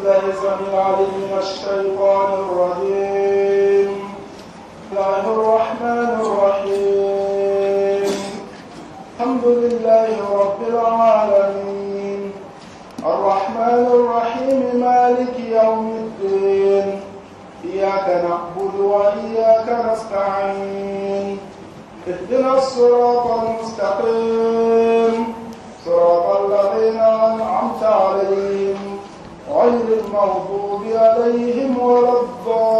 بالله السميع العليم من الشيطان الرجيم. الله الرحمن الرحيم. الحمد لله رب العالمين، الرحمن الرحيم، مالك يوم الدين. إياك نعبد وإياك نستعين. اهدنا الصراط المستقيم، صراط الذين أنعمت عليهم، غير المغضوب عليهم ولا الضالين.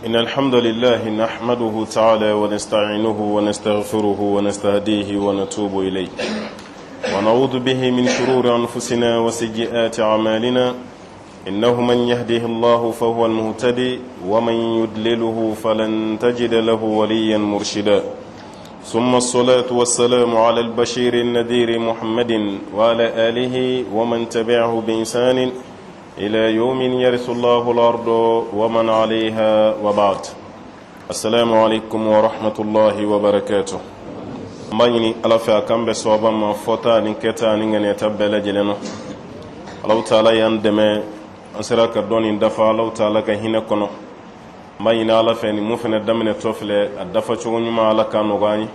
إن الحمد لله نحمده تعالى ونستعينه ونستغفره ونستهديه ونتوب إليه، ونعوذ به من شرور أنفسنا وسيئات أعمالنا. إنه من يهده الله فهو المهتدي، ومن يدلله فلن تجد له وليا مرشدا. ثم الصلاة والسلام على البشير النذير محمد وعلى آله ومن تبعه بإنسان إلى يوم يرث الله الأرض ومن عليها، وبعد، السلام عليكم ورحمة الله وبركاته. N b'a ɲini Ala fɛ a k'an bɛn sawaba ma fɔta ni kɛta ni ŋaniyata bɛɛ lajɛlen na. Alahu Taala y'an dɛmɛ, an sera ka dɔɔnin dafa Alahu Taala ka hinɛ kɔnɔ. N b'a ɲini Ala fɛ, ni mun fana daminɛtɔ filɛ, a dafa cogo ɲuman, Ala k'a nɔgɔya an ye.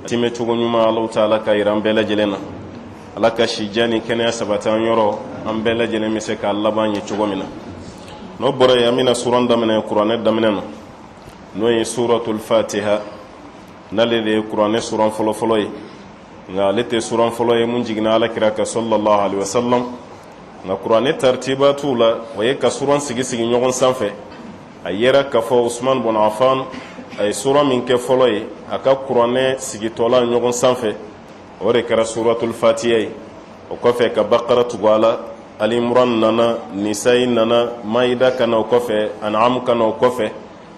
Timɛ cogo ɲuman, Alahu Taala ka yira an bɛɛ lajɛlen na. Ala ka sijan ni kɛnɛya sabati an yɔrɔ, an bɛɛ lajɛlen bɛ se k'a laban ye cogo min na. N'o bɔra yen, an bɛna suran daminɛ kuranɛ daminɛ na, n'o ye Suratul Fatiha, n'ale de ye kuranɛ suran fɔlɔfɔlɔ ye. Nka ale tɛ suran fɔlɔ ye mun jiginna Ala kira kan sallallahu alaihi wasallam. Nka kuranɛ tartibatu la, o ye ka suran sigi sigi ɲɔgɔn sanfɛ. A yera k'a fɔ Usman bɔn Afan a ye suran min kɛ fɔlɔ ye a ka kuranɛ sigitɔla ɲɔgɔn sanfɛ, o de kɛra Suratul Fatiya ye. O kɔfɛ ka Bakara tugu a la, Alimuran nana, Nisayi nana, Mayida ka na o kɔfɛ, An'am ka na o kɔfɛ,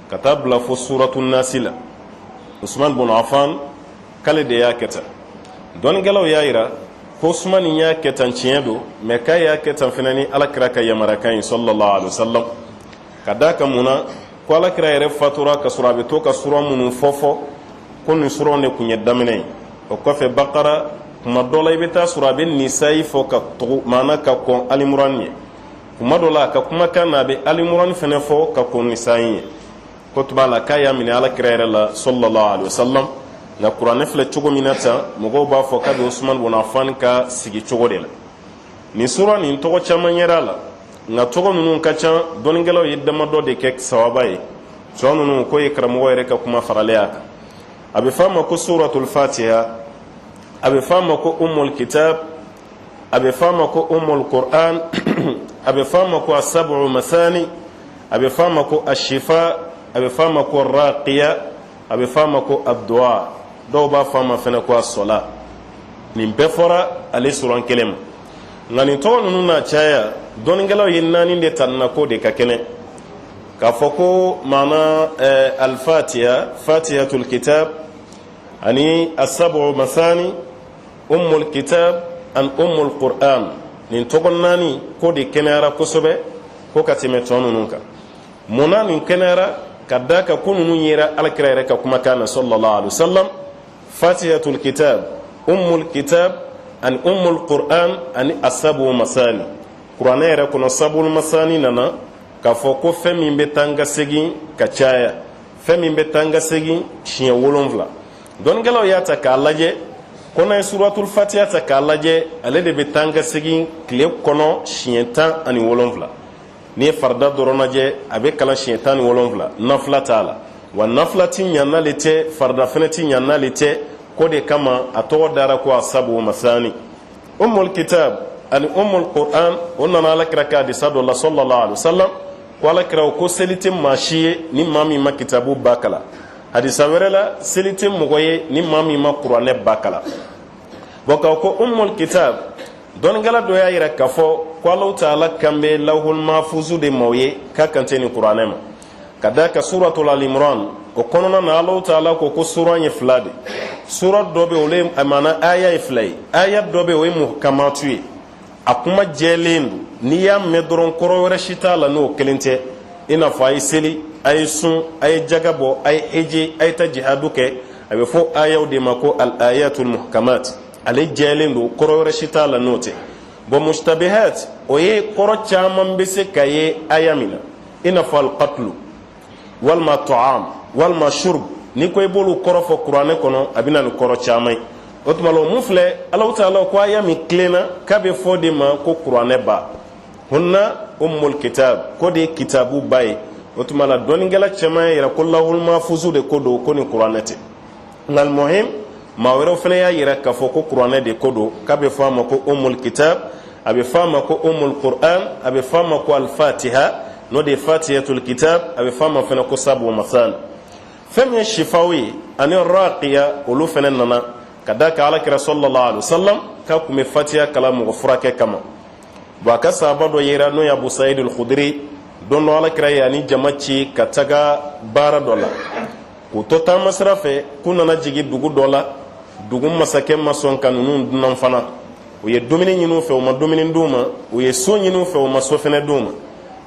ka taa bila fo Suratu Nasi la. Usman bɔn Afan k'ale de y'a kɛ tan. Dɔnnikɛlaw y'a yira ko Usman y'a kɛ tan, tiɲɛ don, mɛ k'a y'a kɛ tan fana ni Ala kira ka yamarakan ye sallallahu alaihi wasallam. Ka d'a kan mun na? Ko Ala kira yɛrɛ fatura ka sɔrɔ a bɛ to ka suran minnu fɔ fɔ, ko nin suran de tun ye daminɛ ye. O kɔfɛ Bakara, kuma dɔ la i bɛ taa sɔrɔ a bɛ Nisayi fɔ ka tugu, maana ka kɔn Alimuran ye. Kuma dɔ la a ka kumakan na, a bɛ Alimuran fana fɔ ka kɔn Nisayi ye. Ko tuma la k'a y'a minɛ Ala kira yɛrɛ la sallallahu alaihi wasallam. Nka kuranɛ filɛ cogo min na tan, mɔgɔw b'a fɔ k'a bɛ Usman bun Afan ka sigi cogo de la. Nin sura nin, tɔgɔ caman yɛrɛ a la, nka tɔgɔ ninnu ka ca. Dɔnnikɛlaw ye damadɔ de kɛ sawaba ye. Tɔ ninnu k'o ye karamɔgɔ yɛrɛ ka kuma faralen a kan. A bɛ f'a ma ko Suratul Fatiha, a bɛ f'a ma ko Umul Kitab, a bɛ f'a ma ko Umul Qur'an, a bɛ f'a ma ko Asabu Masani, a bɛ f'a ma ko Ashifa, a bɛ f'a ma ko Raqiya, a bɛ f'a ma ko Addu'a, dɔw b'a f'a ma fɛnɛ ko Asɔla. Nin bɛɛ fɔra ale suran kelen ma. Nka nin tɔgɔ ninnu n'a caya, dɔnnikɛlaw ye naani de ta na k'o de ka kɛnɛ k'a fɔ ko maana Alfatiha, Fatihatul Kitab, ani Asabu Masani, Ummul Kitab ani Ummul Qur'an. Nin tɔgɔ naani k'o de kɛnɛyara kosɛbɛ ko ka tɛmɛ tɔ ninnu kan. Mun na nin kɛnɛyara? Ka d'a kan ko ninnu yera Alakira yɛrɛ ka kumakan na sallallahu alaihi wasallam: Fatihatul Kitab, Ummul Kitab ani Ummul Qur'an ani Asabu Masani. Kuranɛ yɛrɛ kɔnɔ, Sabul Masani nana k'a fɔ ko fɛn min bɛ taa n ka segin ka caya, fɛn min bɛ taa n ka segin siɲɛ 7. Dɔnnikɛlaw y'a ta k'a lajɛ ko n'a ye Suratul Fatiha ta k'a lajɛ, ale de bɛ taa n ka segin tile kɔnɔ siɲɛ 17. N'i ye farida dɔrɔn lajɛ, a bɛ kalan siɲɛ 17, nafila t'a la. Wa nafila ti ɲa n'ale tɛ, farida fɛnɛ ti ɲa n'ale tɛ. Ko de kama a tɔgɔ dara ko Asabu Masani. Umul Kitab ani Umul Qur'an, o nana Ala kira ka hadisa dɔ la sallallahu alaihi wasallam, ko Ala kira ko seli tɛ maa si ye ni maa min ma kitabu ba kalan. Hadisa wɛrɛ la, seli tɛ mɔgɔ ye ni maa min ma kuranɛ ba kalan. Bɔn, k'a ko Umul Kitab, dɔnnikɛla dɔ y'a yira k'a fɔ ko Alahu Taala kan bɛ Lawhul Mafuzu de maaw ye, k'a kan tɛ nin kuranɛ ma. Ka d'a kan Suratul Alimran o kɔnɔna na, Alahu Taala ko ko suran ye fila de. Sura dɔ bɛ olu ye, maana aya ye fila ye. Aya dɔ bɛ, o ye muhkamatu ye, a kuma jɛlen don, n'i y'a mɛn dɔrɔn kɔrɔ wɛrɛ si t'a la n'o kelen tɛ, i n'a fɔ a ye seli, a ye sun, a ye jaga bɔ, a ye heje, a ye taa jihadu kɛ. A bɛ fɔ ayaw de ma ko al ayatul muhkamat. Ale jɛlen don, kɔrɔ wɛrɛ si t'a la n'o tɛ. Bon, mushtabihat, o ye kɔrɔ caman bɛ se ka ye aya min na, i n'a fɔ alqatlu walima ta'am walima shurb. N'i ko i b'olu kɔrɔ fɔ kuranɛ kɔnɔ, a bɛ na ni kɔrɔ caman ye. O tuma la, o mun filɛ, Alahu taala ko aya min tilenna k'a bɛ fɔ de ma ko kuranɛ ba, hunna ummul kitab, ko de ye kitabu ba ye. O tuma la, dɔnnikɛla caman y'a yira ko lahul mafuzu de ko don, ko ni kuranɛ tɛ. Nka almuhim, maa wɛrɛw fana y'a yira k'a fɔ ko kuranɛ de ko don, k'a bɛ fɔ a ma ko ummul kitab, a bɛ fɔ a ma ko ummul qur'an, a bɛ fɔ a ma ko alfatiha, n'o de ye fatihatul kitab, a bɛ fɔ a ma fana ko sabu masani. Fɛn min ye shifaw ye ani raqiya, olu fana nana ka da kan Alakira sallallahu alaihi wasallam k'a tun bɛ fatiha kalan mɔgɔ furakɛ kama. Bon, a ka sahaba dɔ yera, n'o ye Abu Sa'id al-Khudri. Don dɔ, Alakira ye ani jama ci ka taga baara dɔ la. K'u to taama sira fɛ, k'u nana jigin dugu dɔ la. Dugu masakɛ ma sɔn ka ninnu dunan fana. U ye dumuni ɲini u fɛ, u ma dumuni d'u ma. U ye so ɲini u fɛ, u ma so fɛnɛ d'u ma.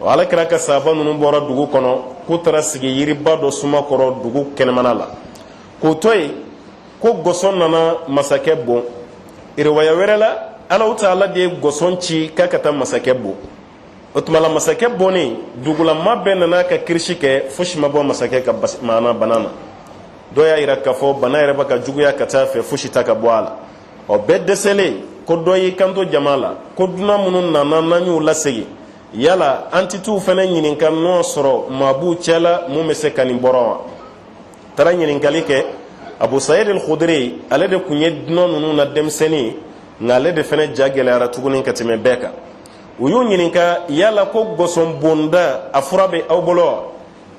O Alakira ka sahaba ninnu bɔra dugu kɔnɔ, k'u taara sigi yiriba dɔ suma kɔrɔ dugu kɛnɛmana la. K'u to yen, ko gɔsɔn nana masakɛ bon. Riwaya wɛrɛ la, Alahu taala de ye gɔsɔn ci k'a ka taa masakɛ bon. O tuma la, masakɛ bonnen, dugulama bɛɛ nana ka kirisi kɛ, fosi ma bɔ masakɛ ka maana bana na. Dɔw y'a yira k'a fɔ bana yɛrɛ bɛ ka juguya ka taa fɛ, fosi tɛ ka bɔ a la. Ɔ, bɛɛ dɛsɛlen, ko dɔ y'i kanto jama la ko dunan minnu nana, n'an y'u lasegin, yala an tɛ t'u fana ɲininka n'o sɔrɔ maa b'u cɛla mun bɛ se ka nin bɔrɔ wa? Taara ɲininkali kɛ. Abu Sayid al-Khudri, ale de tun ye dunan ninnu na denmisɛnnin, nka ale de fana ja gɛlɛyara tuguni ka tɛmɛ bɛɛ kan. U y'u ɲininka yala ko gɔsɔn bonda, a fura bɛ aw bolo wa?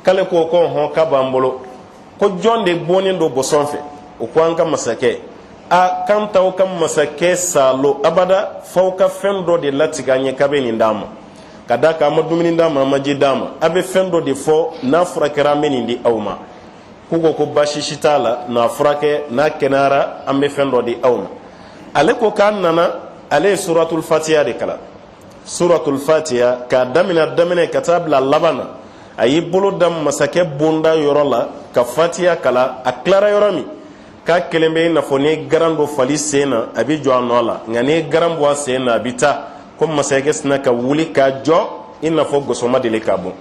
K'ale ko ko hɔn, k'a b'an bolo. Ko jɔn de bonnen don gɔsɔn fɛ? O ko an ka masakɛ. A k'an t'aw ka masakɛ salo abada, f'aw ka fɛn dɔ de latigɛ an ye k'a bɛ nin d'an ma. Ka d'a kan an ma dumuni d'a ma, an ma ji d'a ma. A bɛ fɛn dɔ de fɔ, n'a furakɛra, an bɛ nin di aw ma. K'u ko ko baasi si t'a la, n'a furakɛ, n'a kɛnɛyara, an bɛ fɛn dɔ di aw ma. Ale ko k'a nana, ale ye suratul fatiya de kalan, suratul fatiya k'a daminɛ daminɛ ka taa bila laban na. A y'i bolo da masakɛ bonda yɔrɔ la ka fatiya kalan. A tilara yɔrɔ min, k'a kelen bɛ i n'a fɔ n'i ye garan don fali sen na, a bɛ jɔ a nɔ la, nka n'i ye garan bɔ a sen na, a bɛ taa. Ko masakɛ sinna ka wuli k'a jɔ i n'a fɔ gɔsɔn ma deli k'a bon.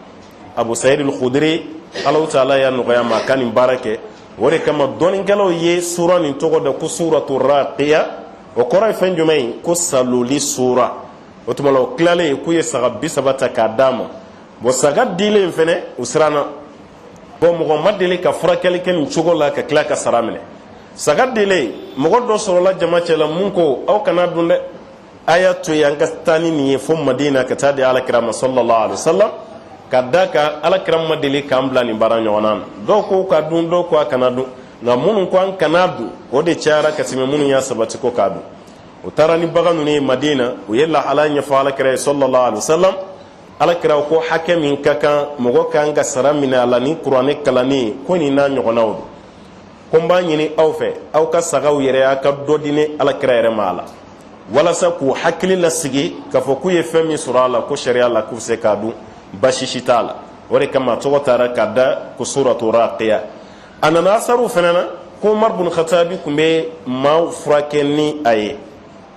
Abu Sayid al-Khudri, Alahu taala y'a nɔgɔya ma a ka nin baara kɛ. O de kama dɔnnikɛlaw ye sura nin tɔgɔ da ko suratu raqiya. O kɔrɔ ye fɛn jumɛn ye? Ko saloli sura. O tuma la, o tilalen, k'u ye saga 30 ta k'a d'a ma. Bon, saga dilen fɛnɛ, u siranna. Bon, mɔgɔ ma deli ka furakɛli kɛ nin cogo la ka tila ka sara minɛ. Saga dilen, mɔgɔ dɔ sɔrɔla jama cɛ la mun ko aw kana dun dɛ, a y'a to yen, an ka taa ni nin ye fo Madina ka taa di Alakira ma sallallahu alaihi wasallam, ka da kan Alakira ma deli k'an bila nin baara ɲɔgɔnna na. Dɔw ko ka dun, dɔw ko a kana dun, nka minnu ko an kana dun, o de cayara ka tɛmɛ minnu y'a sabati ko k'a dun. U taara ni bagan ninnu ye Madina, u ye lahala ɲɛfɔ Alakira ye sallallahu alaihi wasallam. Alakira ko hakɛ min ka kan mɔgɔ kan ka sara minɛ a la ni kuranɛ kalanni ko nin n'a ɲɔgɔnnaw don, ko n b'a ɲini aw fɛ, aw ka sagaw yɛrɛ, aw ka dɔ di ne Alakira yɛrɛ ma a la, walasa k'u hakili lasigi k'a fɔ k'u ye fɛn min sɔrɔ a la, ko sariya la k'u bɛ se k'a dun, basi si t'a la. O de kama a tɔgɔ taara ka da ko suratu raqiya. A nana asaru fana na ko Umar bun Khatabi tun bɛ maaw furakɛ ni a ye,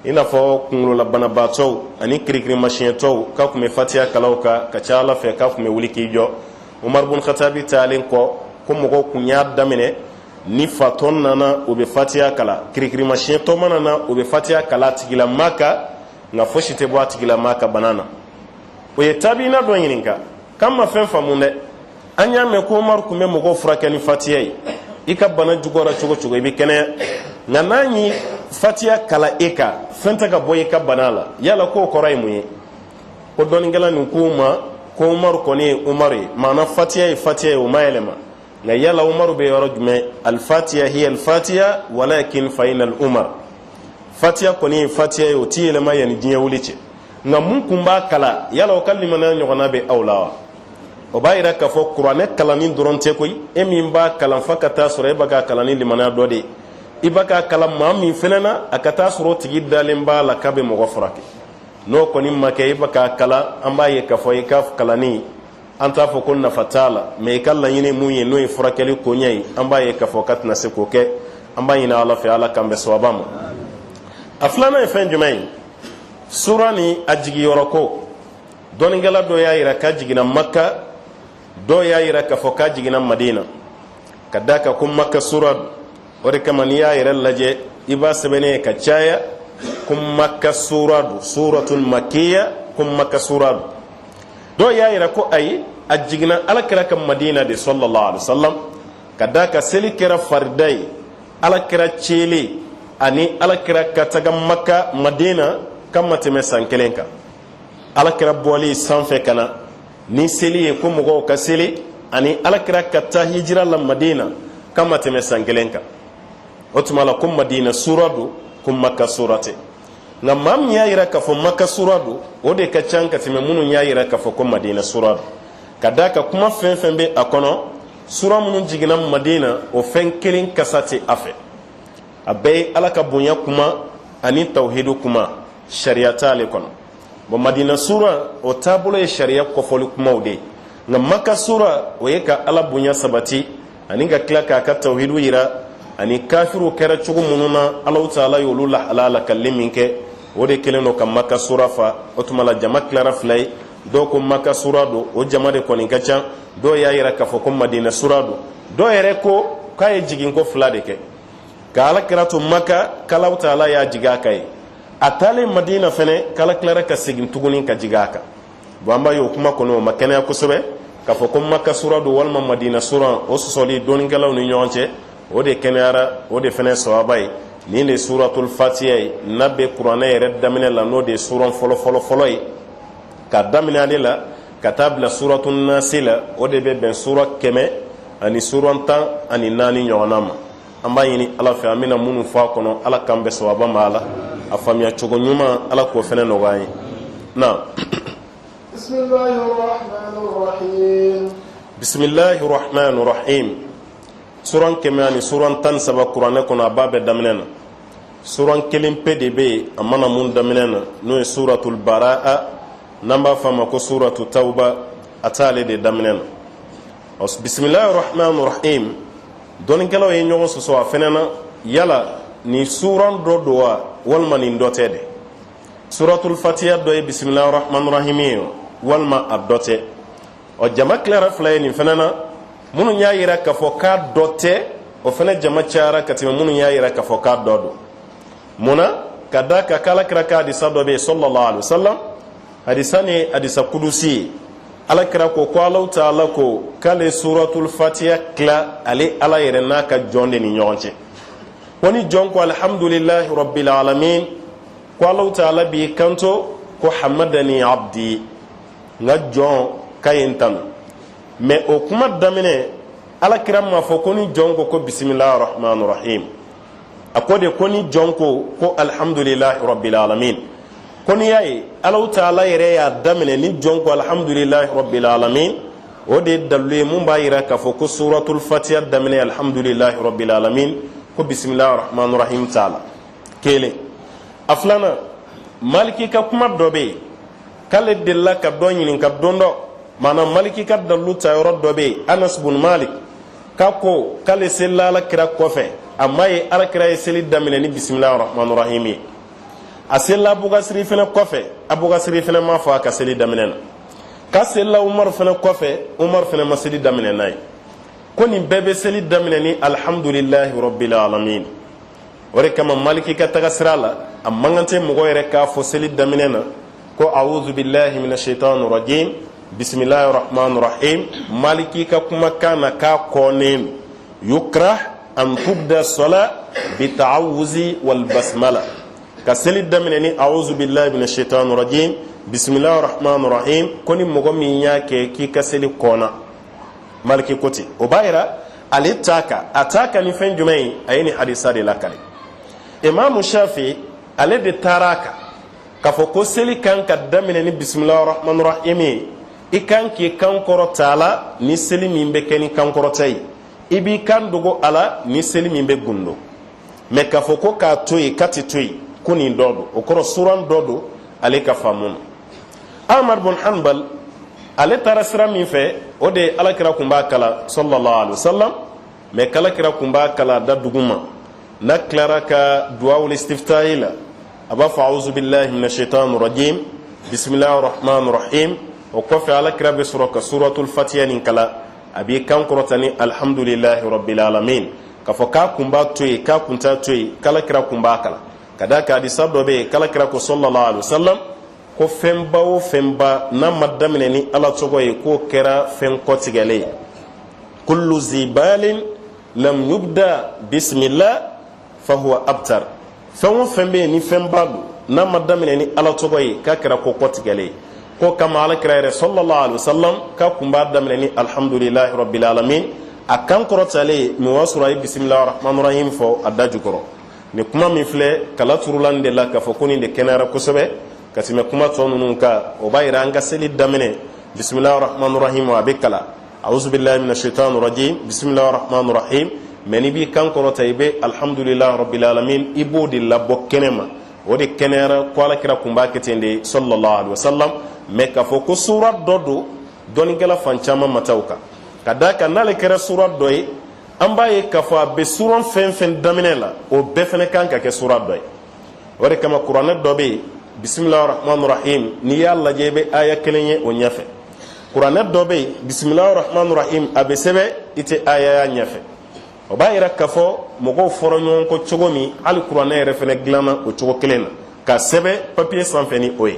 i n'a fɔ kunkololabanabaatɔw ani kirikirimasiyɛntɔw, k'a tun bɛ fatiya kalan u kan ka ca Ala fɛ k'a tun bɛ wuli k'i jɔ. Umar bun Khatabi taalen kɔ, ko mɔgɔw kun y'a daminɛ, ni fatɔ nana, u bɛ fatiya kalan, kirikirimasiyɛntɔ mana na, u bɛ fatiya kalan a tigilama kan, nka fosi tɛ bɔ a tigilama ka bana na. O ye tabiina dɔ ɲininka k'an ma fɛn faamu dɛ, an y'a mɛn ko Umaru tun bɛ mɔgɔw furakɛ ni fatiya ye, i ka bana juguyara cogo cogo, i bɛ kɛnɛya, nka n'a ye fatiya kalan e kan, fɛn tɛ ka bɔ i ka bana la, yala k'o kɔrɔ ye mun ye? Ko dɔnnikɛla nin k'u ma ko Umaru kɔni ye Umaru ye, maana fatiya ye fatiya ye, o ma yɛlɛma, nka yala Umaru bɛ yɔrɔ jumɛn? Alfatiya hiya alfatiya walakin fa inna al umar. Fatiya kɔni ye fatiya ye, o ti yɛlɛma yanni diɲɛ wuli cɛ, nka mun kun b'a kalan, yala o ka limaniya ɲɔgɔnna bɛ aw la wa? O b'a yira k'a fɔ kuranɛ kalanni dɔrɔn tɛ koyi. E min b'a kalan, f'a ka taa sɔrɔ e bɛ k'a kalan ni limaniya dɔ de ye. I bɛ k'a kalan maa min fɛnɛ na, a ka taa sɔrɔ o tigi dalen b'a la k'a bɛ mɔgɔ furakɛ. N'o kɔni ma kɛ, i bɛ k'a kalan, an b'a ye k'a fɔ i ka kalanni An t'a fɔ ko nafa t'a la, mɛ i ka laɲini mun ye, n'o ye furakɛli koɲɛ ye, an b'a ye k'a fɔ k'a tɛna se k'o kɛ. An b'a ɲini Ala fɛ, Ala k'an bɛn sawaba ma. A filanan ye fɛn jumɛn ye? Sura ni a jigiyɔrɔ ko, dɔnnikɛla dɔ y'a yira k'a jiginna Maka, dɔw y'a yira k'a fɔ k'a jiginna Madina, ka d'a kan ko Maka sura don. O de kama n'i y'a yɛrɛ lajɛ, i b'a sɛbɛnnen ye ka caya ko Maka sura don, suratul makiya, ko Maka sura don. Dɔw y'a yira ko ayi, a jiginna Ala kira kan Madina de, sallallahu alaihi wasallam, ka d'a kan seli kɛra farida ye Ala kira cɛlen ani Ala kira ka taga Maka Madina k'a ma tɛmɛ san kelen kan. Ala kira bɔli sanfɛ ka na ni seli ye ko mɔgɔw ka seli, ani Ala kira ka taa hijira la Madina k'a ma tɛmɛ san kelen kan. O tuma la ko Madina sura don, ko Maka sura tɛ. Nka maa min y'a yira k'a fɔ Maka sura don, o de ka ca ka tɛmɛ minnu y'a yira k'a fɔ ko Madina sura don, ka d'a kan kuma fɛn fɛn bɛ a kɔnɔ, sura minnu jiginna Madina, o fɛn kelen kasa tɛ a fɛ. A bɛɛ ye Ala ka bonya kuma ani tawhidu kuma, sariya t'ale kɔnɔ. Bon, Madina sura, o taabolo ye sariya kɔfɔli kumaw de ye. Nka Maka sura, o ye ka Ala bonya sabati ani ka tila k'a ka tawhidu yira, ani kafiriw kɛra cogo minnu na, Alahu taala y'olu lahala lakalili min kɛ, o de kɛlen don ka Maka sura fa. O tuma la jama tilara fila ye: dɔw ko Maka sura don, o jama de kɔni ka ca. Dɔw y'a yira k'a fɔ ko Madina sura don. Dɔw yɛrɛ ko k'a ye jiginko fila de kɛ: ka Ala kira to Maka, k'Alahu taala y'a jigin a kan ye, a taalen Madina fɛnɛ, k'Ala tilara ka segin tuguni ka jigin a kan. Bon, an b'a ye o kuma kɔni, o ma kɛnɛya kosɛbɛ k'a fɔ ko Maka sura don walima Madina sura. O sɔsɔli dɔnnikɛlaw ni ɲɔgɔn cɛ, o de kɛnɛyara, o de fɛnɛ sawaba ye. Nin de suratul Fatiya ye, n'a bɛ Kuranɛ yɛrɛ daminɛ la, n'o de ye suran fɔlɔ fɔlɔ fɔlɔ ye, ka daminɛ ale la ka taa bila suratul Nasi la, o de bɛ bɛn sura 114 ɲɔgɔnna ma. An b'a ɲini Ala fɛ, an bɛna minnu fɔ a kɔnɔ, Ala k'an bɛn sawaba ma. Ala a faamuya cogo ɲuman, Ala k'o fɛnɛ nɔgɔya an ye na. Bisimilahi rahman rahim. Suran 113 Kuranɛ kɔnɔ, a b'a bɛɛ daminɛ na. Suran kelen pe de bɛ yen a ma na mun daminɛ na, n'o ye suratul Baraa, n'an b'a fɔ a ma ko suratu Tawba, a t'ale de daminɛ na. Bisimilahi rahman rahim, dɔnnikɛlaw ye ɲɔgɔn sɔsɔ a fɛnɛ na, yala nin suran dɔ don wa, walima nin dɔ tɛ de? Suratul Fatiya dɔ ye bisimilahi rahman rahim ye, walima a dɔ tɛ? Ɔ, jama tilara fila ye nin fɛnɛ na. Minnu y'a yira k'a fɔ k'a dɔ tɛ, o fɛnɛ jama cayara ka tɛmɛ minnu y'a yira k'a fɔ k'a dɔ don. Mun na? Ka d'a kan k'Ala kira ka hadisa dɔ bɛ yen, sallallahu alaihi wasallam. Hadisa ni hadisa kudusi ye. Ala kira ko ko Alahu taala ko k'ale suratul Fatiya tila ale Ala yɛrɛ n'a ka jɔn de ni ɲɔgɔn cɛ, ko ni jɔn ko alhamdulilahi rabbil alamin, ko Alahu taala b'i kanto ko hamadani abdi, n ka jɔn k'a ye n tanu. Mɛ o kuma daminɛ, Ala kira m'a fɔ ko ni jɔn ko ko bisimilahi rahman rahim. A ko de ko ni jɔn ko ko alhamdulilahi rabbil alamin. Ko n'i y'a ye Alahu taala yɛrɛ y'a daminɛ ni jɔn ko alhamdulilahi rabbil alamin, o de ye dalilu ye mun b'a yira k'a fɔ ko suratul Fatiya daminɛ alhamdulilahi rabbil alamin, ko bisimilahi rahman rahim t'a la. Kelen. A filanan, Maliki ka kuma dɔ bɛ yen k'ale delila ka dɔ ɲininka don dɔ. Maana Maliki ka dalilu ta yɔrɔ dɔ bɛ yen, Anas bun Malik k'a ko k'ale selila Ala kira kɔfɛ, a m'a ye Ala kira ye seli daminɛ ni bisimilahi rahman rahim ye. A selila Abubakasiri fɛnɛ kɔfɛ, Abubakasiri fɛnɛ m'a fɔ a ka seli daminɛ na. K'a selila Umaru fɛnɛ kɔfɛ, Umaru fɛnɛ ma seli daminɛ n'a ye. Ko nin bɛɛ bɛ seli daminɛ ni alhamdulilahi rabbil alamin. O de kama Maliki ka taga sira la, a man kan tɛ mɔgɔ yɛrɛ k'a fɔ seli daminɛ na ko awuzu billahi mina shaitan rajim, bisimilahi rahman rahim. Maliki ka kumakan na k'a kɔnnen yukrah an tubda sala bi ta'awuzi wal basmala, ka seli daminɛ ni awuzu billahi mina shaitan rajim, bisimilahi rahman rahim, ko ni mɔgɔ min y'a kɛ, k'i ka seli kɔnna. Maliki ko ten. O b'a yira ale t'a kan. A t'a kan ni fɛn jumɛn ye? A ye nin hadisa de lakale. Imamu Shafi, ale de taara a kan k'a fɔ ko seli kan ka daminɛ ni bisimilahi rahman rahim ye. I kan k'i kan kɔrɔta a la ni seli min bɛ kɛ ni kan kɔrɔta ye, i b'i kan dogo a la ni seli min bɛ gundo. Mɛ k'a fɔ ko k'a to yen, k'a tɛ to yen, ko nin dɔ don, o kɔrɔ suran dɔ don ale ka faamu na. Ahmad bun Hanbal, Ale taara sira min fɛ, o de ye alakira kun b'a kalan sallallahu alaihi wasallam, mais k'alakira kun b'a kalan da duguma. N'a tilara ka duwawul istiftahi la, a b'a fɔ auzu billahi minash shaitani rajim, bisimilahi rahman rahim. O kɔfɛ, alakira bɛ sɔrɔ ka suratul fatiha nin kalan, a b'i kan kɔrɔta ni alhamdulilahi rabbil alamin. K'a fɔ k'a kun b'a to yen, k'a kun t'a to yen, k'alakira kun b'a kalan. Ka d'a kan hadisa dɔ bɛ yen, k'alakira ko sallallahu alaihi wasallam ko fɛnba o fɛnba n'a ma daminɛ ni ala tɔgɔ ye, k'o kɛra fɛn kɔtigɛlen ye. Kullu zibalin lam yubda bismillah fahuwa abtar. Fɛn o fɛn bɛ yen ni fɛnba don, n'a ma daminɛ ni ala tɔgɔ ye, k'a kɛra ko kɔtigɛlen ye. K'o kama alakira yɛrɛ sallallahu alaihi wasallam k'a kun b'a daminɛ ni alhamdulilahi rabbil alamin, a kan kɔrɔtalen min, o y'a sɔrɔ a ye bisimilahi rahman rahim fɔ a da jukɔrɔ. Nin kuma min filɛ, kala turula nin de la k'a fɔ ko nin de kɛnɛyara kosɛbɛ ka tɛmɛ kuma tɔ ninnu kan. O b'a yira an ka seli daminɛ bisimilahi rahman rahim, a bɛ kalan auzu billahi minash shaitani rajim, bisimilahi rahman rahim, mais n'i b'i kan kɔrɔta, i bɛ alhamdulilahi rabbil alamin, i b'o de labɔ kɛnɛ ma. O de kɛnɛyara ko alakira kun b'a kɛ ten de sallallahu alaihi wasallam. Mais k'a fɔ ko sura dɔ don, dɔnnikɛla fan caman ma taa o kan. Ka d'a kan n'ale kɛra sura dɔ ye, an b'a ye k'a fɔ a bɛ suran fɛn fɛn daminɛ la, o bɛɛ fana kan ka kɛ sura dɔ ye. O de kama kuranɛ dɔ bɛ yen, bisimilahi rahman rahim, n'i y'a lajɛ, i bɛ aya kelen ye o ɲɛfɛ. Kuranɛ dɔ bɛ yen, bisimilahi rahman rahim, a bɛ sɛbɛn, i tɛ aya y'a ɲɛfɛ. O b'a yira k'a fɔ mɔgɔw fɔra ɲɔgɔn kɔ cogo min, hali kuranɛ yɛrɛ fana dilanna o cogo kelen na ka sɛbɛn papiye sanfɛ ni o ye.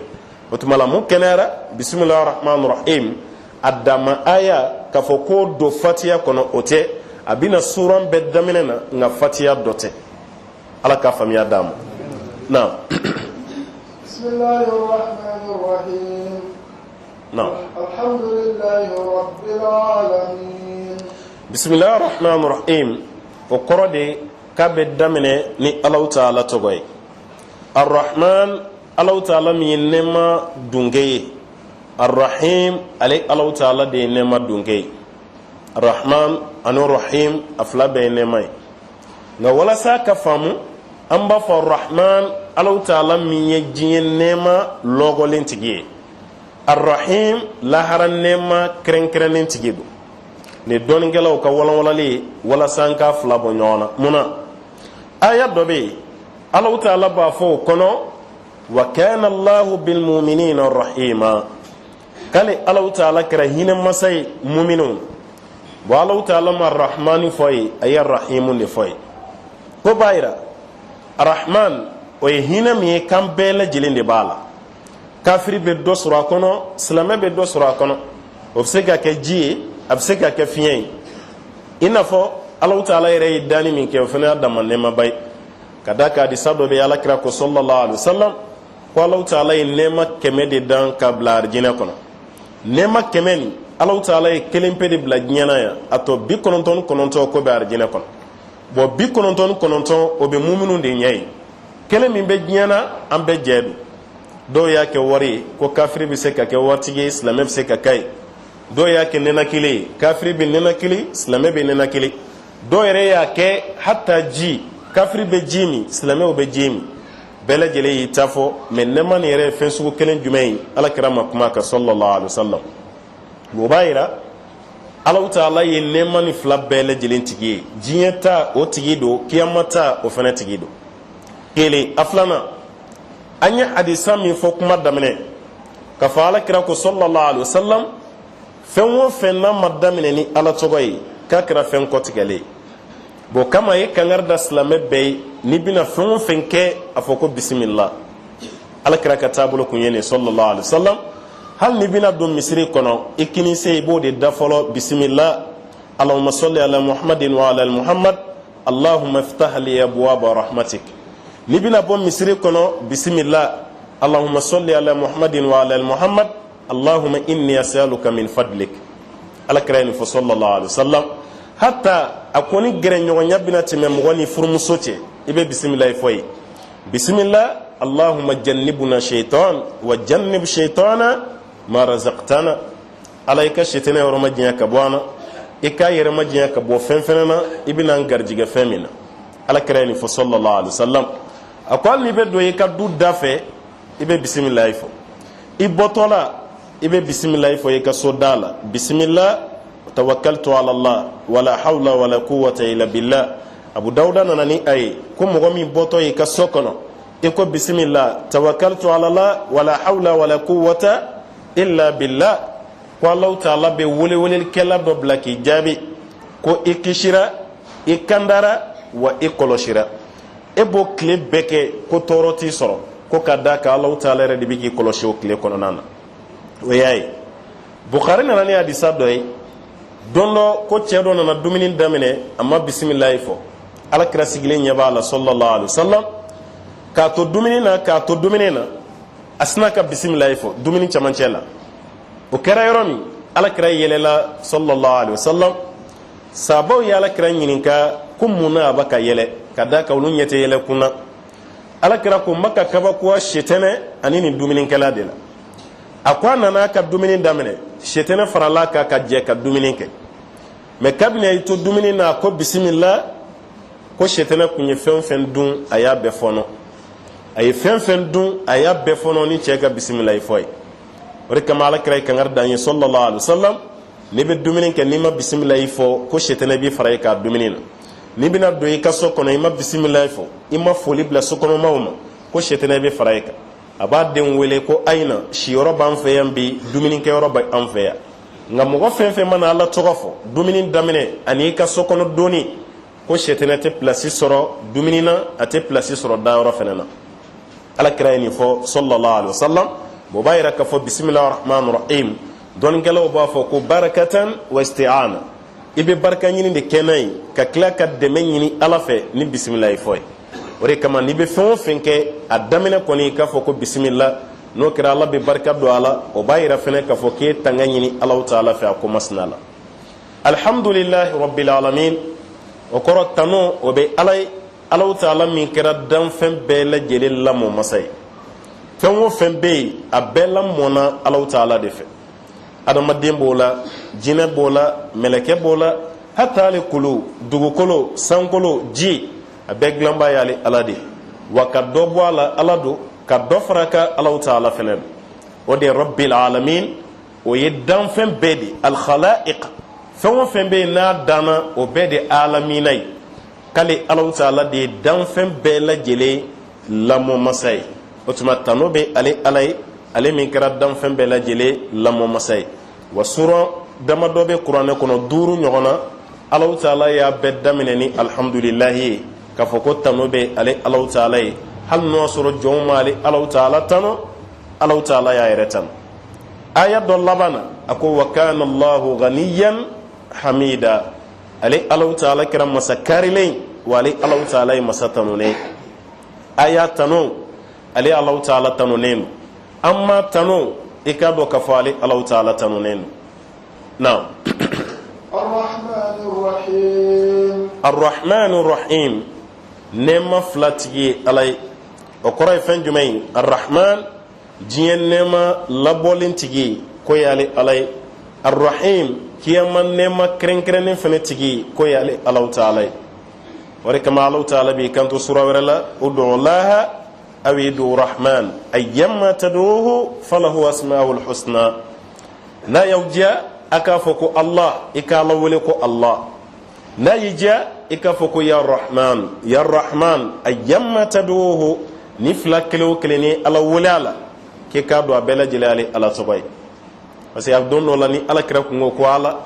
O tuma la, mun kɛnɛyara? Bisimilahi rahman rahim, a dama aya k'a fɔ k'o don fatiya kɔnɔ, o tɛ. A bɛna suran bɛɛ daminɛ na, nka fatiya dɔ tɛ. Ala ka faamuya d'a ma. Naam. Naam. Bisimilahi rahman rahim, o kɔrɔ de k'a bɛ daminɛ ni Alahu taala tɔgɔ ye. Arrahman, Alahu taala min ye nɛɛma dunkɛ ye. Arrahim, ale Alahu taala de ye nɛɛma dunkɛ ye. Arrahman ani rahim, a fila bɛɛ ye nɛɛma ye. Nka walasa ka faamu, an b'a fɔ arrahman, Alahu taala min ye diɲɛ nɛɛma lɔgɔlen tigi ye. Arrahim, lahara nɛɛma kɛrɛnkɛrɛnnen tigi don. Nin dɔnnikɛlaw ka walanwalali ye walasa an k'a fila bɔ ɲɔgɔn na. Mun na? Aya dɔ bɛ yen, Alahu taala b'a fɔ o kɔnɔ wa kana Allahu bilmuminina rahima, k'ale Alahu taala kɛra hinɛ masa ye muminw. Bon, Alahu taala ma rahmani fɔ ye, a ye rahimu de fɔ ye. Ko b'a yira rahman, o ye hinɛ min ye k'an bɛɛ lajɛlen de b'a la. Kafiri bɛ dɔ sɔrɔ a kɔnɔ, silamɛ bɛ dɔ sɔrɔ a kɔnɔ. O bɛ se ka kɛ ji ye, a bɛ se ka kɛ fiɲɛ ye. I n'a fɔ Alahu taala yɛrɛ ye danni min kɛ, o fana y'a dama nɛɛmaba ye. Ka d'a kan hadisa dɔ bɛ, ala kira ko sallallahu alaihi wasallam ko Alahu taala ye nɛɛma 100 de dan ka bila arijinɛ kɔnɔ. Nɛɛma 100 nin, Alahu taala ye kelen pe de bila diɲɛ na yan, a tɔ 99 ko bɛ arijinɛ kɔnɔ. Bon, 99, o bɛ muminu de ɲɛ ye. Kelen min bɛ diɲɛ na, an bɛɛ jɛ don. Dɔw y'a kɛ wari ye, ko kafiri bɛ se ka kɛ waritigi ye, silamɛ bɛ se ka k'a ye. Dɔw y'a kɛ nɛnakili ye, kafiri bɛ nɛnakili, silamɛ bɛ nɛnakili. Dɔw yɛrɛ y'a kɛ hata ji, kafiri bɛ ji min, silamɛw bɛ ji min. Bɛɛ lajɛlen y'i ta fɔ. Mais nɛɛma nin yɛrɛ ye fɛn sugu kelen jumɛn ye? Ala kira ma kuma kan sallallahu alaihi wasallam. O b'a yira Alahu taala ye nɛɛma ni fila bɛɛ lajɛlen tigi ye. Diɲɛ ta, o tigi don. Kiyama ta, o fana tigi don. Kelen. A filanan, an ye hadisa min fɔ kuma daminɛ, k'a fɔ ala kira ko sallallahu alaihi wasallam fɛn o fɛn n'a ma daminɛ ni Ala tɔgɔ ye, k'a kɛra fɛn kɔtigɛlen ye. Bon, kama ye kangari da silamɛ bɛɛ ye, n'i bɛna fɛn o fɛn kɛ, a fɔ ko bisimila. Ala kira ka taabolo kun ye nin sallallahu alaihi wasallam. Hali n'i bɛna don misiri kɔnɔ, i kinisen, i b'o de da fɔlɔ: bisimila, allahumma salli ala muhammadin wa ala muhammad, allahumma iftah li abwaba rahmatik. N'i bɛna bɔ misiri kɔnɔ, bisimila, allahumma salli ala muhammadin wa ala muhammad, allahumma inni as'aluka min fadlik. Ala kira ye nin fɔ sallallahu alaihi wasallam. Hatta a ko ni gɛrɛɲɔgɔnya bɛna tɛmɛ mɔgɔ ni furumuso cɛ, i bɛ bisimila fɔ ye: bisimila, allahumma jannibuna shaitan wa jannib shaitana ma razaqtana. Ala, i ka sɛtɛnɛ yɔrɔ majanya ka bɔ an na, i k'a yɛrɛ majanya ka bɔ fɛn fɛnɛ na i bɛna an garijɛgɛ fɛn min na. Ala kira ye nin fɔ sallallahu alaihi wasallam. A ko hali n'i bɛ don i ka du da fɛ, i bɛ bisimilayi fɔ. I bɔtɔ la, I bɛ bisimilayi fɔ i ka so da la: bisimila, tawakkaltu ala Allah, wala hawla wala quwwata illa billah. Abu Dawuda nana ni a ye ko mɔgɔ min bɔtɔ i ka so kɔnɔ, i ko bisimila, tawakkaltu ala Allah, wala hawla wala quwwata illa billah, ko Alahu Taala bɛ welewelelikɛla dɔ bila k'i jaabi ko i kisira, i kandara, wa i kɔlɔsira. E b'o tile bɛɛ kɛ ko tɔɔrɔ t'i sɔrɔ, ko ka d'a kan Alahu Taala yɛrɛ de bɛ k'i kɔlɔsi o tile kɔnɔna na. O y'a ye Bukhari nana ni hadisa dɔ ye. Don dɔ, ko cɛ dɔ nana dumuni daminɛ, a ma bisimilayi fɔ. Ala kira sigilen ɲɛ b'a la, sallallahu alaihi wasallam. K'a to dumuni na, k'a to dumuni na, a sina ka bisimilayi fɔ dumuni camancɛ la. O kɛra yɔrɔ min, ala kira yɛlɛla, sallallahu alaihi wasallam. Sabaw ye ala kira ɲininka ko mun na a bɛ ka yɛlɛ, ka d'a kan olu ɲɛ tɛ yɛlɛ kun na. Ala kira ko: n bɛ ka kabakoya setɛnɛ ani nin dumunikɛla de la. A ko a nana a ka dumuni daminɛ, setɛnɛ farala a kan ka jɛ ka dumuni kɛ. Mɛ kabini a y'i to dumuni na, a ko bisimila, ko setɛnɛ kun ye fɛn o fɛn dun, a y'a bɛɛ fɔnɔ. A ye fɛn fɛn dun, a y'a bɛɛ fɔnɔ ni cɛ ka bisimilayi fɔ ye. O de kama ala kira ye kangari d'an ye, sallallahu alaihi wasallam: n'i bɛ dumuni kɛ, n'i ma bisimilayi fɔ, ko setɛnɛ b'i fara i kan dumuni na. N'i bɛna don i ka so kɔnɔ, i ma bisimilayi fɔ, i ma foli bila sokɔnɔmaw ma, ko setɛnɛ bɛ fara i kan. A b'a denw wele ko a ye na, siyɔrɔ b'an fɛ yan bi, dumunikɛyɔrɔ bɛ an fɛ yan. Nka mɔgɔ fɛn fɛn mana Ala tɔgɔ fɔ dumuni daminɛ ani i ka so kɔnɔ donni, ko setɛnɛ tɛ pilasi sɔrɔ dumuni na, a tɛ pilasi sɔrɔ dayɔrɔ fɛnɛ na. Ala kira ye nin fɔ, sallallahu alaihi wasallam. O b'a yira k'a fɔ bisimilahi rahman rahim, dɔnnikɛlaw b'a fɔ ko barakatan wa isti'ana, i bɛ barika ɲini de kɛ n'a ye, ka tila ka dɛmɛ ɲini Ala fɛ ni bisimilahi fɔ ye. O de kama n'i bɛ fɛn o fɛn kɛ, a daminɛ kɔni, i k'a fɔ ko bisimila. N'o kɛra, Ala bɛ barika don a la. O b'a yira fɛnɛ k'a fɔ k'e tanga ɲini Alahu Taala fɛ a ko masina la. Alhamdulilahi rabbil alamin, o kɔrɔ tanu o bɛ Ala ye, Alahu Taala min kɛra danfɛn bɛɛ lajɛlen lamɔ masa ye. Fɛn o fɛn bɛ yen, a bɛɛ lamɔna Alahu Taala de fɛ. Adamaden b'o la, jinɛ b'o la, mɛlɛkɛ b'o la, hata hali kulu, dugukolo, sankolo, ji, a bɛɛ dilanba y'ale Ala de. Wa ka dɔ bɔ a la, Ala don, ka dɔ fara kan, Alahu Taala fɛnɛ don. O de ye rabbil alamin, o ye danfɛn bɛɛ de, alkhalaiq, fɛn o fɛn bɛ yen n'a danna, o bɛɛ de alamina ye. K'ale Alahu Taala de ye danfɛn bɛɛ lajɛlen lamɔ masa ye. O tuma tanu bɛ ale Ala ye, ale min kɛra danfɛn bɛɛ lajɛlen lamɔ masa ye. Wa suran damadɔ bɛ kuranɛ kɔnɔ, duuru ɲɔgɔn na, Alahu Taala y'a bɛɛ daminɛ ni alhamdulilahi ye, k'a fɔ ko tanu bɛ ale Alahu Taala ye. Hali n'o y'a sɔrɔ jɔnw ma ale Alahu Taala tanu, Alahu Taala y'a yɛrɛ tanu. Aya dɔ laban na, a ko wa kana Allahu ganiyan hamida, ale Alahu Taala kɛra masa karilen, wa ale Alahu Taala ye masa tanunen. A y'a tanu, ale Alahu Taala tanunen don. An ma tanu, i k'a dɔn k'a fɔ ale Alahu Taala tanunen don. Naam. Arrahman rahim, nɛɛma fila tigi ye Ala ye. O kɔrɔ ye fɛn jumɛn ye? Arrahman, diɲɛ nɛɛma labɔlen tigi, k'o y'ale Ala ye. Arrahim, kiyama nɛɛma kɛrɛnkɛrɛnnen fɛnɛ tigi, k'o y'ale Alahu Taala ye. O de kama Alahu Taala b'i kanto sura wɛrɛ la: udu laha aw idu rahman ayyamma tad'uhu falahu asmaul husna. N'a y'aw diya, a k'a fɔ ko Allah, i k'Ala wele ko Allah. N'a y'i diya, i k'a fɔ ko ya rahman, ya rahman. Ayyamma tad'uhu, ni fila kelen o kelen ni Ala wele a la, k'e k'a dɔn a bɛɛ lajɛlen ale Ala tɔgɔ ye. Parce que a don dɔ la, ni Ala kira kun ko ko Ala,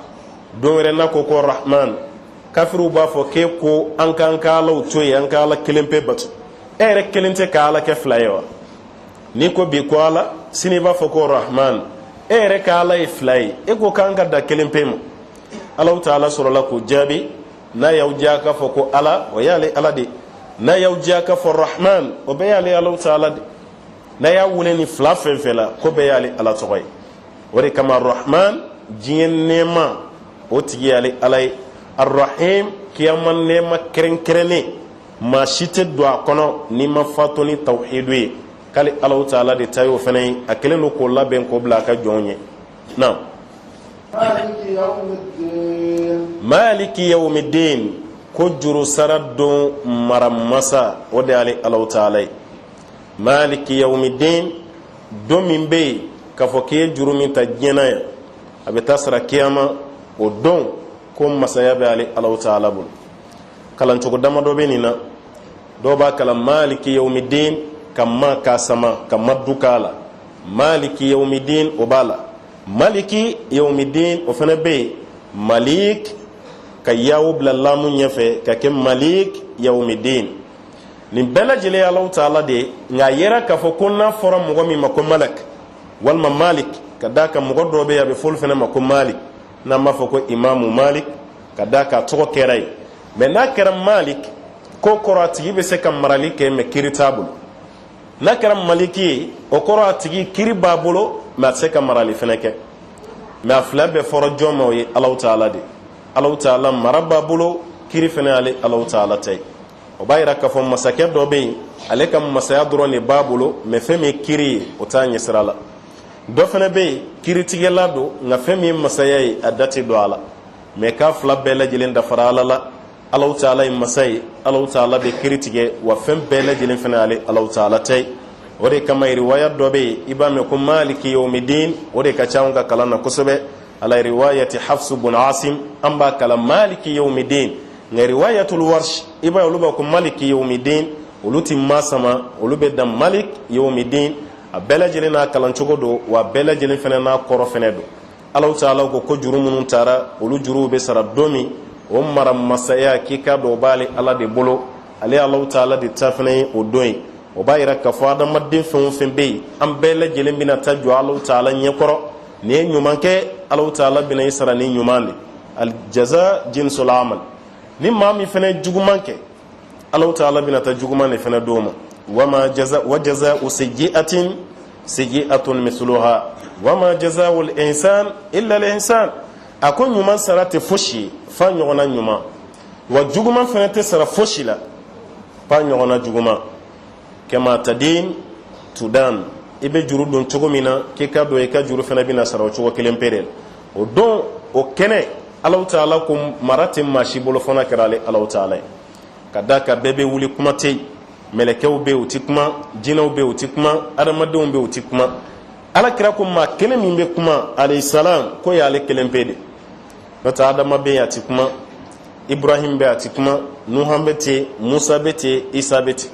don wɛrɛ n'a ko ko rahman, kafiriw b'a fɔ k'e ko an k'an ka Alaw to yen, an ka Ala kelen pe bato. E yɛrɛ kelen tɛ ka Ala kɛ fila ye wa? N'i ko bi ko Ala, sini i b'a fɔ ko rahman. E yɛrɛ ka Ala ye fila ye, e ko k'an ka da kelen pe ma. Alahu Taala sɔrɔla k'o jaabi: n'a y'aw diya k'a fɔ ko Ala, o y'ale Ala de. N'a y'aw diya k'a fɔ rahman, o bɛɛ y'ale Alahu Taala de. N'a y'a wele ni fila fɛn fɛn la, ko bɛɛ y'ale Ala tɔgɔ ye. O de kama rahman, diɲɛ nɛɛma o tigi y'ale Ala ye. Arrahim, kiyama nɛɛma kɛrɛnkɛrɛnnen, maa si tɛ don a kɔnɔ n'i ma fato ni tawhidu ye, k'ale Alahu Taala de ta y'o fana ye. A kɛlen don k'o labɛn k'o bila a ka jɔnw ye. Naam. Maliki yawmiddin, ko juru sara don mara masa, o de y'ale Alahu Taala ye. Maliki yawmiddin, don min bɛ yen k'a fɔ k'i ye juru min ta diɲɛ na yan, a bɛ taa sara kiyama o don, ko masaya bɛ ale Alahu taala bolo. Kalancogo damadɔ bɛ nin na. Dɔw b'a kalan maliki yawmidin, ka ma k'a sama ka maddu k'a la, maliki yawmidin, o b'a la. Maliki yawmidin, o fana bɛ yen. Malik, ka yawo bila lamu ɲɛfɛ ka kɛ malik yawmidin. Nin bɛɛ lajɛlen ye Alahu taala de ye. Nka a yera k'a fɔ ko n'a fɔra mɔgɔ min ma ko malak walima malik, ka d'a kan mɔgɔ dɔ bɛ yen, a bɛ f'olu fana ma ko malik, n'an b'a fɔ ko imamu malik, ka d'a kan a tɔgɔ kɛra yen. Mɛ n'a kɛra malik, k'o kɔrɔ a tigi bɛ se ka marali kɛ, mɛ kiri t'a bolo. N'a kɛra maliki ye, o kɔrɔ a tigi kiri b'a bolo, mɛ a tɛ se ka marali fana kɛ. Mɛ a fila bɛɛ fɔra jɔn ma? O ye Alahu taala de. Alahu taala mara b'a bolo, kiri fana ale Alahu taala ta ye. O b'a yira k'a fɔ masakɛ dɔ bɛ yen, ale ka masaya dɔrɔn de b'a bolo, mɛ fɛn min ye kiri ye, o t'a ɲɛsira la. Dɔ fana bɛ yen, kiritigɛla don, nka fɛn min ye masaya ye, a da tɛ don a la. Mɛ k'a fila bɛɛ lajɛlen dafara Ala la. Alahu taala ye masa ye, Alahu taala bɛ kiri tigɛ, wa fɛn bɛɛ lajɛlen fana ale Alahu taala ta ye. O de kama riwaya dɔ bɛ yen, i b'a mɛn ko maliki yawmidin, o de ka ca anw ka kalan na kosɛbɛ, ala riwayati Hafsu bun Asim, an b'a kalan maliki yawmidin. Nka riwayatul Warsh, i b'a ye olu b'a ko maliki yawmidin, olu ti ma sama, olu bɛ dan malik yawmidin. A bɛɛ lajɛlen n'a kalancogo don, wa a bɛɛ lajɛlen fana n'a kɔrɔ fana don. Alahu taala ko ko juru minnu taara, olu juruw bɛ sara don min, o mara masaya, k'i k'a dɔn o b'ale Ala de bolo. Ale Alahu taala de ta fana ye o don ye. O b'a yira k'a fɔ adamaden fɛn o fɛn bɛ yen, an bɛɛ lajɛlen bɛna taa jɔ Alahu taala ɲɛkɔrɔ. N'i ye ɲuman kɛ, Alahu taala bɛna i sara ni ɲuman de, aljaza jinsul amal. Ni maa min fana ye juguman kɛ, Alahu taala bɛna taa juguman de fana d'o ma. Wama jaza wa jaza'u sayyi'atin sayyi'atun mithluha wama jaza'u al-insan illa al-ihsan. A ko ɲuman sara tɛ fosi ye f'a ɲɔgɔnna ɲuman, wa juguman fana tɛ sara fosi la f'a ɲɔgɔnna juguman. Kama tadin tudan, i bɛ juru don cogo min na, k'i k'a dɔn i ka juru fana bɛna sara o cogo kelen pe de la. O don, o kɛnɛ, Alahu taala ko mara tɛ maa si bolo fo n'a kɛra ale Alahu taala ye. Ka d'a kan bɛɛ bɛ wuli, kuma tɛ yen. Mɛlɛkɛw bɛ yen, u ti kuma. Jinɛw bɛ yen, u ti kuma. Adamadenw bɛ yen, u ti kuma. Ala kira ko maa kelen min bɛ kuma, alayhi salam, k'o y'ale kelen pe de. N'o tɛ, Adama bɛ yen, a ti kuma. Ibrahim bɛ, a ti kuma. Nuhan bɛ ten, Musa bɛ ten, Isa bɛ ten.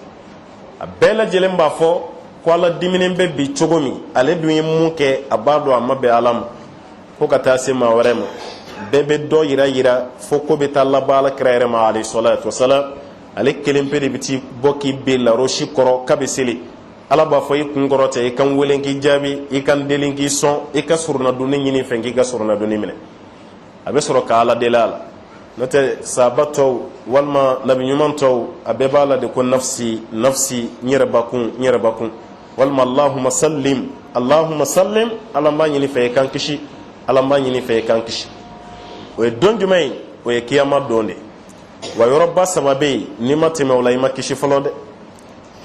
A bɛɛ lajɛlen b'a fɔ ko Ala diminen bɛ bi cogo min, ale dun ye mun kɛ, a b'a dɔn a ma bɛn Ala ma. Fo ka taa se maa wɛrɛ ma, bɛɛ bɛ dɔ yira yira, fo ko bɛ taa laban Ala kira yɛrɛ ma, alayhi salatu wasalam. Ale kelen pe de bɛ t'i bɔ k'i ben larosi kɔrɔ k'a bɛ seli. Ala b'a fɔ: i kun kɔrɔta, i ka n wele k'i jaabi, i ka n deli k'i sɔn, i ka soronadonni ɲini fɛ k'i ka soronadonni minɛ. A bɛ sɔrɔ ka Ala deli a la. N'o tɛ, sahaba tɔw walima nabi ɲuman tɔw, a bɛɛ b'a la de ko nafsi nafsi, n yɛrɛ bakun, n yɛrɛ bakun, walima allahuma sallim, allahuma sallim, Ala b'a ɲini fɛ i k'an kisi, Ala b'a ɲini fɛ i k'an kisi. O ye don jumɛn ye? O ye kiyama don de. Wa yɔrɔba saba bɛ yen, n'i ma tɛmɛ o la, i ma kisi fɔlɔ dɛ.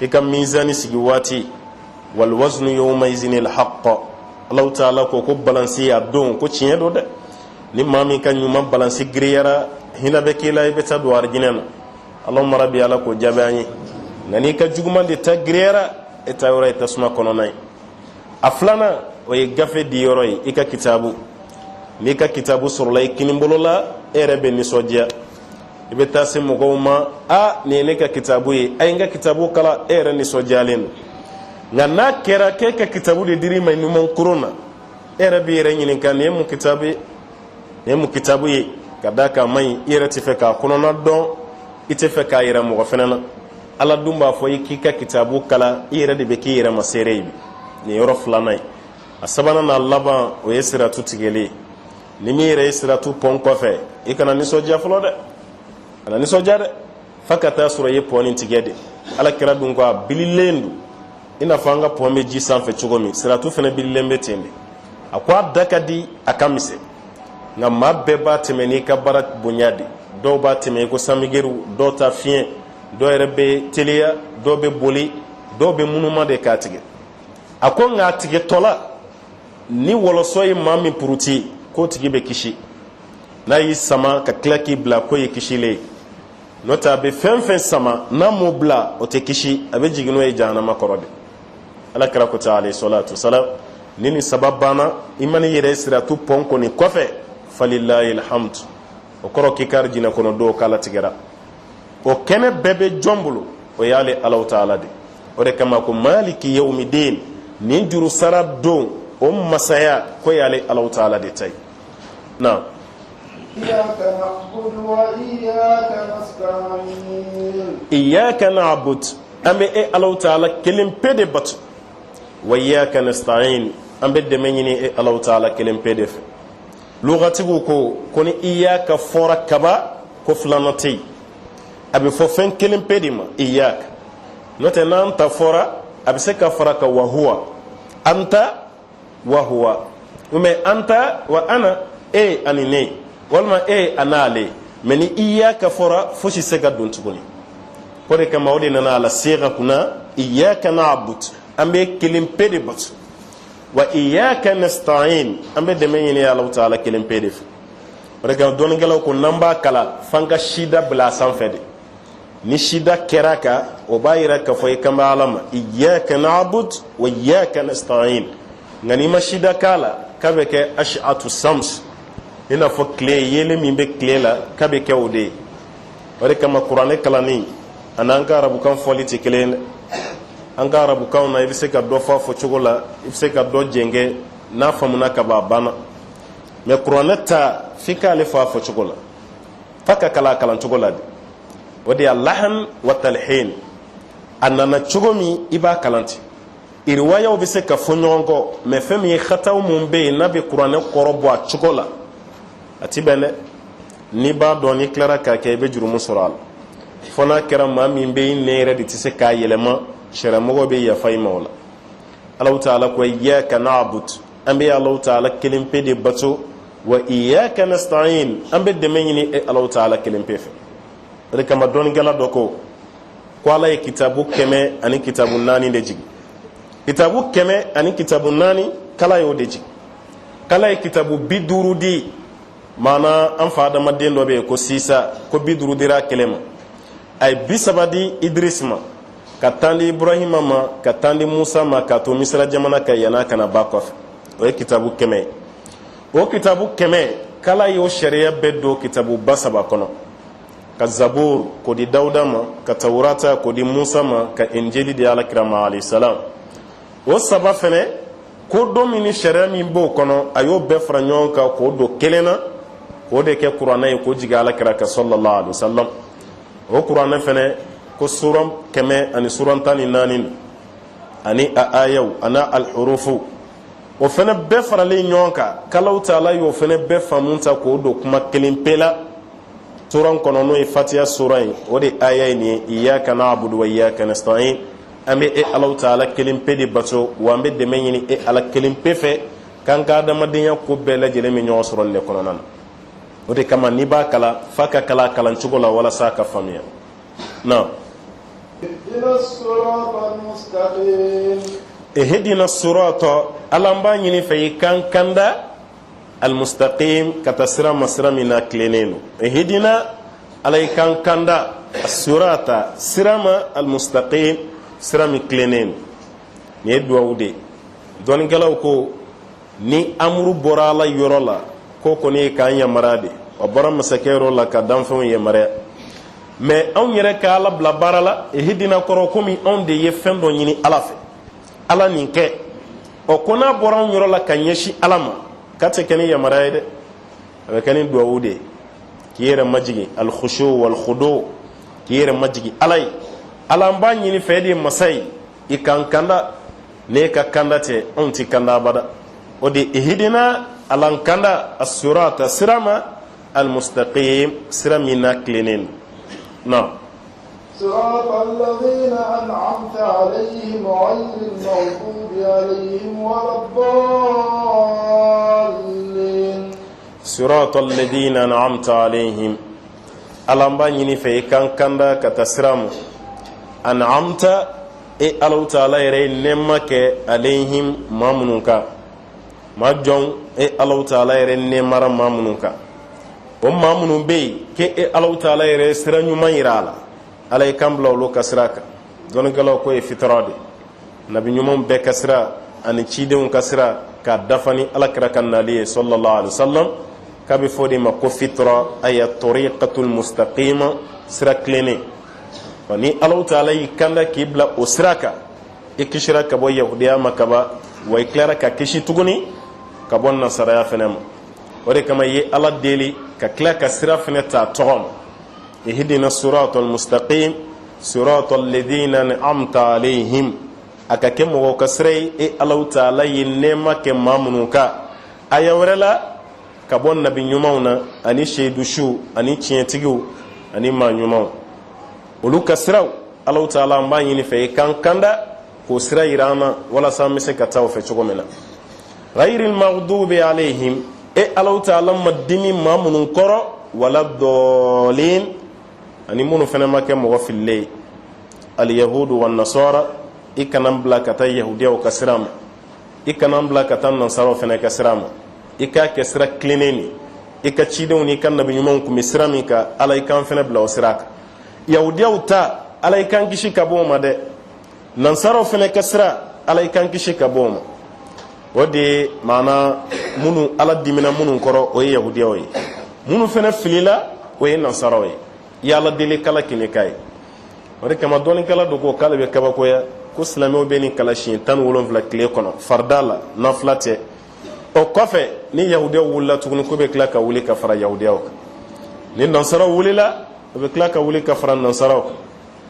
I ka mizani sigi waati, walwaznu yawma izin alhaq. Alahu taala ko ko balansi a don, ko tiɲɛ don dɛ. Ni maa min ka ɲuman balansi giriyara, hinɛ bɛ k'i la, i bɛ taa don arijinɛ na. Allahumma rabbi, Ala k'o jaabi an ye. Nka n'i ka juguman de ta giriyara, e ta yɔrɔ ye tasuma kɔnɔna ye. A filanan, o ye gafe di yɔrɔ ye, i ka kitabu. N'i ka kitabu sɔrɔla i kinibolo la, e yɛrɛ bɛ nisɔndiya, i bɛ taa se mɔgɔw ma: a nin ye ne ka kitabu ye, a ye n ka kitabu kalan. E yɛrɛ nisɔndiyalen don. Nka n'a kɛra k'e ka kitabu de dir'i ma i numankurun na, e yɛrɛ b'i yɛrɛ ɲininka: nin ye mun kitabu ye? Nin ye mun kitabu ye? Ka d'a kan a man ɲi, i yɛrɛ tɛ fɛ k'a kɔnɔna dɔn, i tɛ fɛ k'a yira mɔgɔ fɛnɛ na. Ala dun b'a fɔ i k'i ka kitabu kalan, i yɛrɛ de bɛ k'i yɛrɛ ma seere ye bi. Nin yɔrɔ filanan ye. A sabanan n'a laban, o ye siratu tigɛli ye. Ni min yɛrɛ ye siratu pɔn kɔfɛ, i kana nisɔndiya fɔlɔ dɛ, kana nisɔndiya dɛ, f'a ka taa sɔrɔ i ye pɔn nin tigɛ de. Ala kira dun ko a bililen don i n'a fɔ an ka pɔn bɛ ji sanfɛ cogo min, siratu fana bililen bɛ ten de. A ko a da ka di, a ka misɛn, nka maa bɛɛ b'a tɛmɛ n'i ka baara bonya de. Dɔw b'a tɛmɛ i ko samigeru, dɔw ta fiɲɛ, dɔw yɛrɛ bɛ teliya, dɔw bɛ boli, dɔw bɛ munuma de k'a tigɛ. A ko nka a tigɛtɔla, ni wɔlɔsɔ ye maa min puruti, k'o tigi bɛ kisi. N'a y'i sama ka tila k'i bila, k'o ye kisilen ye. N'o tɛ, a bɛ fɛn fɛn sama n'a m'o bila, o tɛ kisi, a bɛ jigin n'o ye jahanama kɔrɔ de. Ala kira ko ten, alayhi salatu wasalam. Ni nin saba banna, i mana i yɛrɛ siratu pɔn kɔni kɔfɛ, falilahi alhamdu, o kɔrɔ k'i ka arijinɛ kɔnɔ don k'a latigɛra. O kɛnɛ bɛɛ bɛ jɔn bolo? O y'ale Alahu taala de. O de kama ko maliki yawmidin, nin juru sara don o masaya ko y'ale Alahu taala de ta ye. Na iyaka na'bud, an bɛ e Alahu taala kelen pe de bato, wa iyaka nasta'in, an bɛ dɛmɛ ɲini e Alahu taala kelen pe de fɛ. Lugatigiw ko ko ni iyaka fɔra kaba, ko filanan tɛ yen, a bɛ fɔ fɛn kelen pe de ma, iyaka. N'o tɛ, n'anta fɔra, a bɛ se ka fara ka wa huwa, anta wa huwa, ou bien anta wa ana, e ani ne, walima e a n'ale. Mais ni iyaka fɔra, fosi se ka don tuguni. O de kama o de nana a la sega kunna, iyaka na'bud, an bɛ kelen pe de bato, wa iyaka nasta'in, an bɛ dɛmɛ ɲini Alahu taala kelen pe de fɛ. O de kama dɔnnikɛlaw ko n'an b'a kalan, f'an ka sida bila a sanfɛ de. Ni sida kɛra kan, o b'a yira k'a fɔ i kan bɛ Ala ma, iyaka na'bud wa iyaka nasta'in. Nka n'i ma sida k'a la, k'a bɛ kɛ ash'atu sams, i n'a fɔ tile yeelen min bɛ tile la, k'a bɛ kɛ o de ye. O de kama kuranɛ kalanni ani an ka arabukan fɔli tɛ kelen ye dɛ. An ka arabukanw na, i bɛ se ka dɔ fɔ a fɔcogo la, i bɛ se ka dɔ jɛnkɛ, n'a faamuna ka ban, a banna. Mais kuranɛ ta, f'i k'ale fɔ a fɔcogo la, f'a ka kalan a kalancogo la de. O de ye lahan wa talhin, a nana cogo min, i b'a kalan ten. Iriwayaw bɛ se ka fɔ ɲɔgɔn kɔ, mais fɛn min ye hataw mun bɛ yen n'a bɛ kuranɛ kɔrɔ bɔ a cogo la, a ti bɛn dɛ. N'i b'a dɔn, n'i tilara k'a kɛ, i bɛ jurumu sɔrɔ a la. Fo n'a kɛra maa min bɛ i nɛn yɛrɛ de tɛ se k'a yɛlɛma, sariya bɛ yafa i ma o la. Alahu taala ko iyyaka na'bud, an bɛ Alahu taala kelen pe de bato, wa iyyaka nasta'in, an bɛ dɛmɛ ɲini e Alahu taala kelen pe fɛ. O de kama dɔnnikɛla dɔ ko ko Ala ye kitabu 104 de jigin. Kitabu 104, k'Ala y'o de jigin. K'Ala ye kitabu 50 di, maana an fa adamaden dɔ bɛ yen ko Sisa, ko 50 dira a kelen ma. A ye 30 di Idris ma, ka 10 di Ibrahima ma, ka 10 di Musa ma, k'a to Misira jamana kan yann'a ka na ba kɔfɛ. O ye kitabu 100 ye. O kitabu 100, k'Ala y'o sariya bɛɛ don kitabu ba saba kɔnɔ: ka Zabur k'o di Dawuda ma, ka Tawurata k'o di Musa ma, ka Injili di Alakira ma alayhi salam. O saba fɛnɛ, ko don min ni sariya min b'o kɔnɔ, a y'o bɛɛ fara ɲɔgɔn kan k'o don kelen na, k'o de kɛ kuranɛ ye, k'o jigin Alakira kan sallallahu alaihi wasallam. O kuranɛ fɛnɛ, ko suran 100 ani suran 14 ani a ayaw ani alhurufu, o fɛnɛ bɛɛ faralen ɲɔgɔn kan, k'Alahu taala y'o fɛnɛ bɛɛ faamu ta k'o don kuma kelen pe la suran kɔnɔ, n'o ye Fatiya suran ye. O de aya ye nin ye, iyyaka na'budu wa iyyaka nasta'in, an bɛ e Alahu taala kelen pe de bato, wa an bɛ dɛmɛ ɲini e Ala kelen pe fɛ, k'an ka adamadenya ko bɛɛ lajɛlen bɛ ɲɔgɔn sɔrɔ nin de kɔnɔna na. O de kama n'i b'a kalan, f'a ka kalan a kalan cogo la walasa a ka faamuya na. Ihdina sirata, Ala, an b'a ɲini fɛ i k'an kanda, almustaqim, ka taa sira ma, sira min na tilennen don. Ihdina, Ala, i k'an kanda, sirata, sira ma, almustaqim, sira min tilennen don. Nin ye duwawu de ye. Dɔnnikɛlaw ko ni amuru bɔra Ala yɔrɔ la, ko kɔni ye k'an yamaruya de, o bɔra masakɛ yɔrɔ la ka danfɛnw yamaruya. Mais anw yɛrɛ ka Ala bila baara la, ihdina kɔrɔ komi anw de ye fɛn dɔ ɲini Ala fɛ, Ala nin kɛ. Ɔ, ko n'a bɔra anw yɔrɔ la ka ɲɛsin Ala ma, k'a tɛ kɛ ni yamaruya ye dɛ, a bɛ kɛ ni duwawu de ye, k'i yɛrɛ majigin, alkhushu walkhudu, k'i yɛrɛ majigin Ala ye. Ala, an b'a ɲini fɛ, e de ye masa ye, i k'an kanda. N'e ka kanda tɛ, anw tɛ kanda abada. O de ihdina, Ala an kanda, asirata, sira ma, almustaqim, sira min n'a tilennen don na. صراط الذين أنعمت عليهم غير المغضوب عليهم ولا الضالين. صراط الذين أنعمت عليهم, Ala, an b'a ɲini fɛ i k'an kanda ka taa sira ma, an'amta, e Alahu taala yɛrɛ ye nɛɛma kɛ, alayhim, maa minnu kan. Maa jɔn e Alahu taala yɛrɛ nɛɛmara maa minnu kan? O maa minnu bɛ yen k'e e Alahu taala yɛrɛ ye sira ɲuman yira a la, Ala ye kan bila olu ka sira kan. Dɔnnikɛlaw ko ye fitara de, nabi ɲumanw bɛɛ ka sira. ani cidenw ka sira k'a dafa ni ala kira ka nali ye sallallahu alaihi wasallam, k'a bɛ fɔ o de ma ko fitra, ay tariqatul mustaqima, sira tilennen. Wa ni Alahu taala y'i kanda k'i bila o sira kan, i kisira ka bɔ yahudiya ma kaban, wa i tilara ka kisi tuguni ka bɔ nasaraya fɛnɛ ma. O de kama i ye Ala deli ka tila ka sira fɛnɛ ta tɔgɔ ma: ihdina siratal mustaqim siratal ladina an'amta alayhim. A ka kɛ mɔgɔw ka sira ye, e Alahu taala ye nɛɛma kɛ maa minnu kan. Aya wɛrɛ la, ka bɔ nabi ɲumanw na ani seyidusiw ani tiɲɛtigiw ani maa ɲumanw, olu ka siraw, Alahu taala, an b'a ɲini fɛ i k'an kanda k'o sira yira an na, walasa an bɛ se ka taa o fɛ cogo min na. Ghayri maghdubi alayhim, e Alahu taala ma dimi maa minnu kɔrɔ, wala dɔɔlin, ani minnu fana ma kɛ mɔgɔ fililen ye, aliyahudu wa nasara. I kana n bila ka taa yahudiyaw ka sira ma, i kana n bila ka taa nasaraw fana ka sira ma. I k'a kɛ sira tilennen de, i ka cidenw n'i ka nabi ɲumanw tun bɛ sira min kan, Ala, i k'an fana bila o sira kan. Yahudiyaw ta, Ala, i k'an kisi ka bɔ o ma dɛ. Nansaraw fana ka sira, Ala, i k'an kisi ka bɔ o ma. O de ye maana minnu Ala dimina minnu kɔrɔ, o ye yahudiyaw ye. Minnu fana filila, o ye nansaraw ye. I y'Ala deli k'Ala k'i k'a ye. O de kama dɔnnikɛla dɔ ko k'ale bɛ kabakoya ko silamɛw bɛ nin kalan siɲɛ 17 tile kɔnɔ farida la, nafila tɛ. O kɔfɛ, ni yahudiyaw wulila tuguni, ko bɛ tila ka wuli ka fara yahudiyaw kan. Ni nansaraw wulila, o bɛ tila ka wuli ka fara nansaraw kan.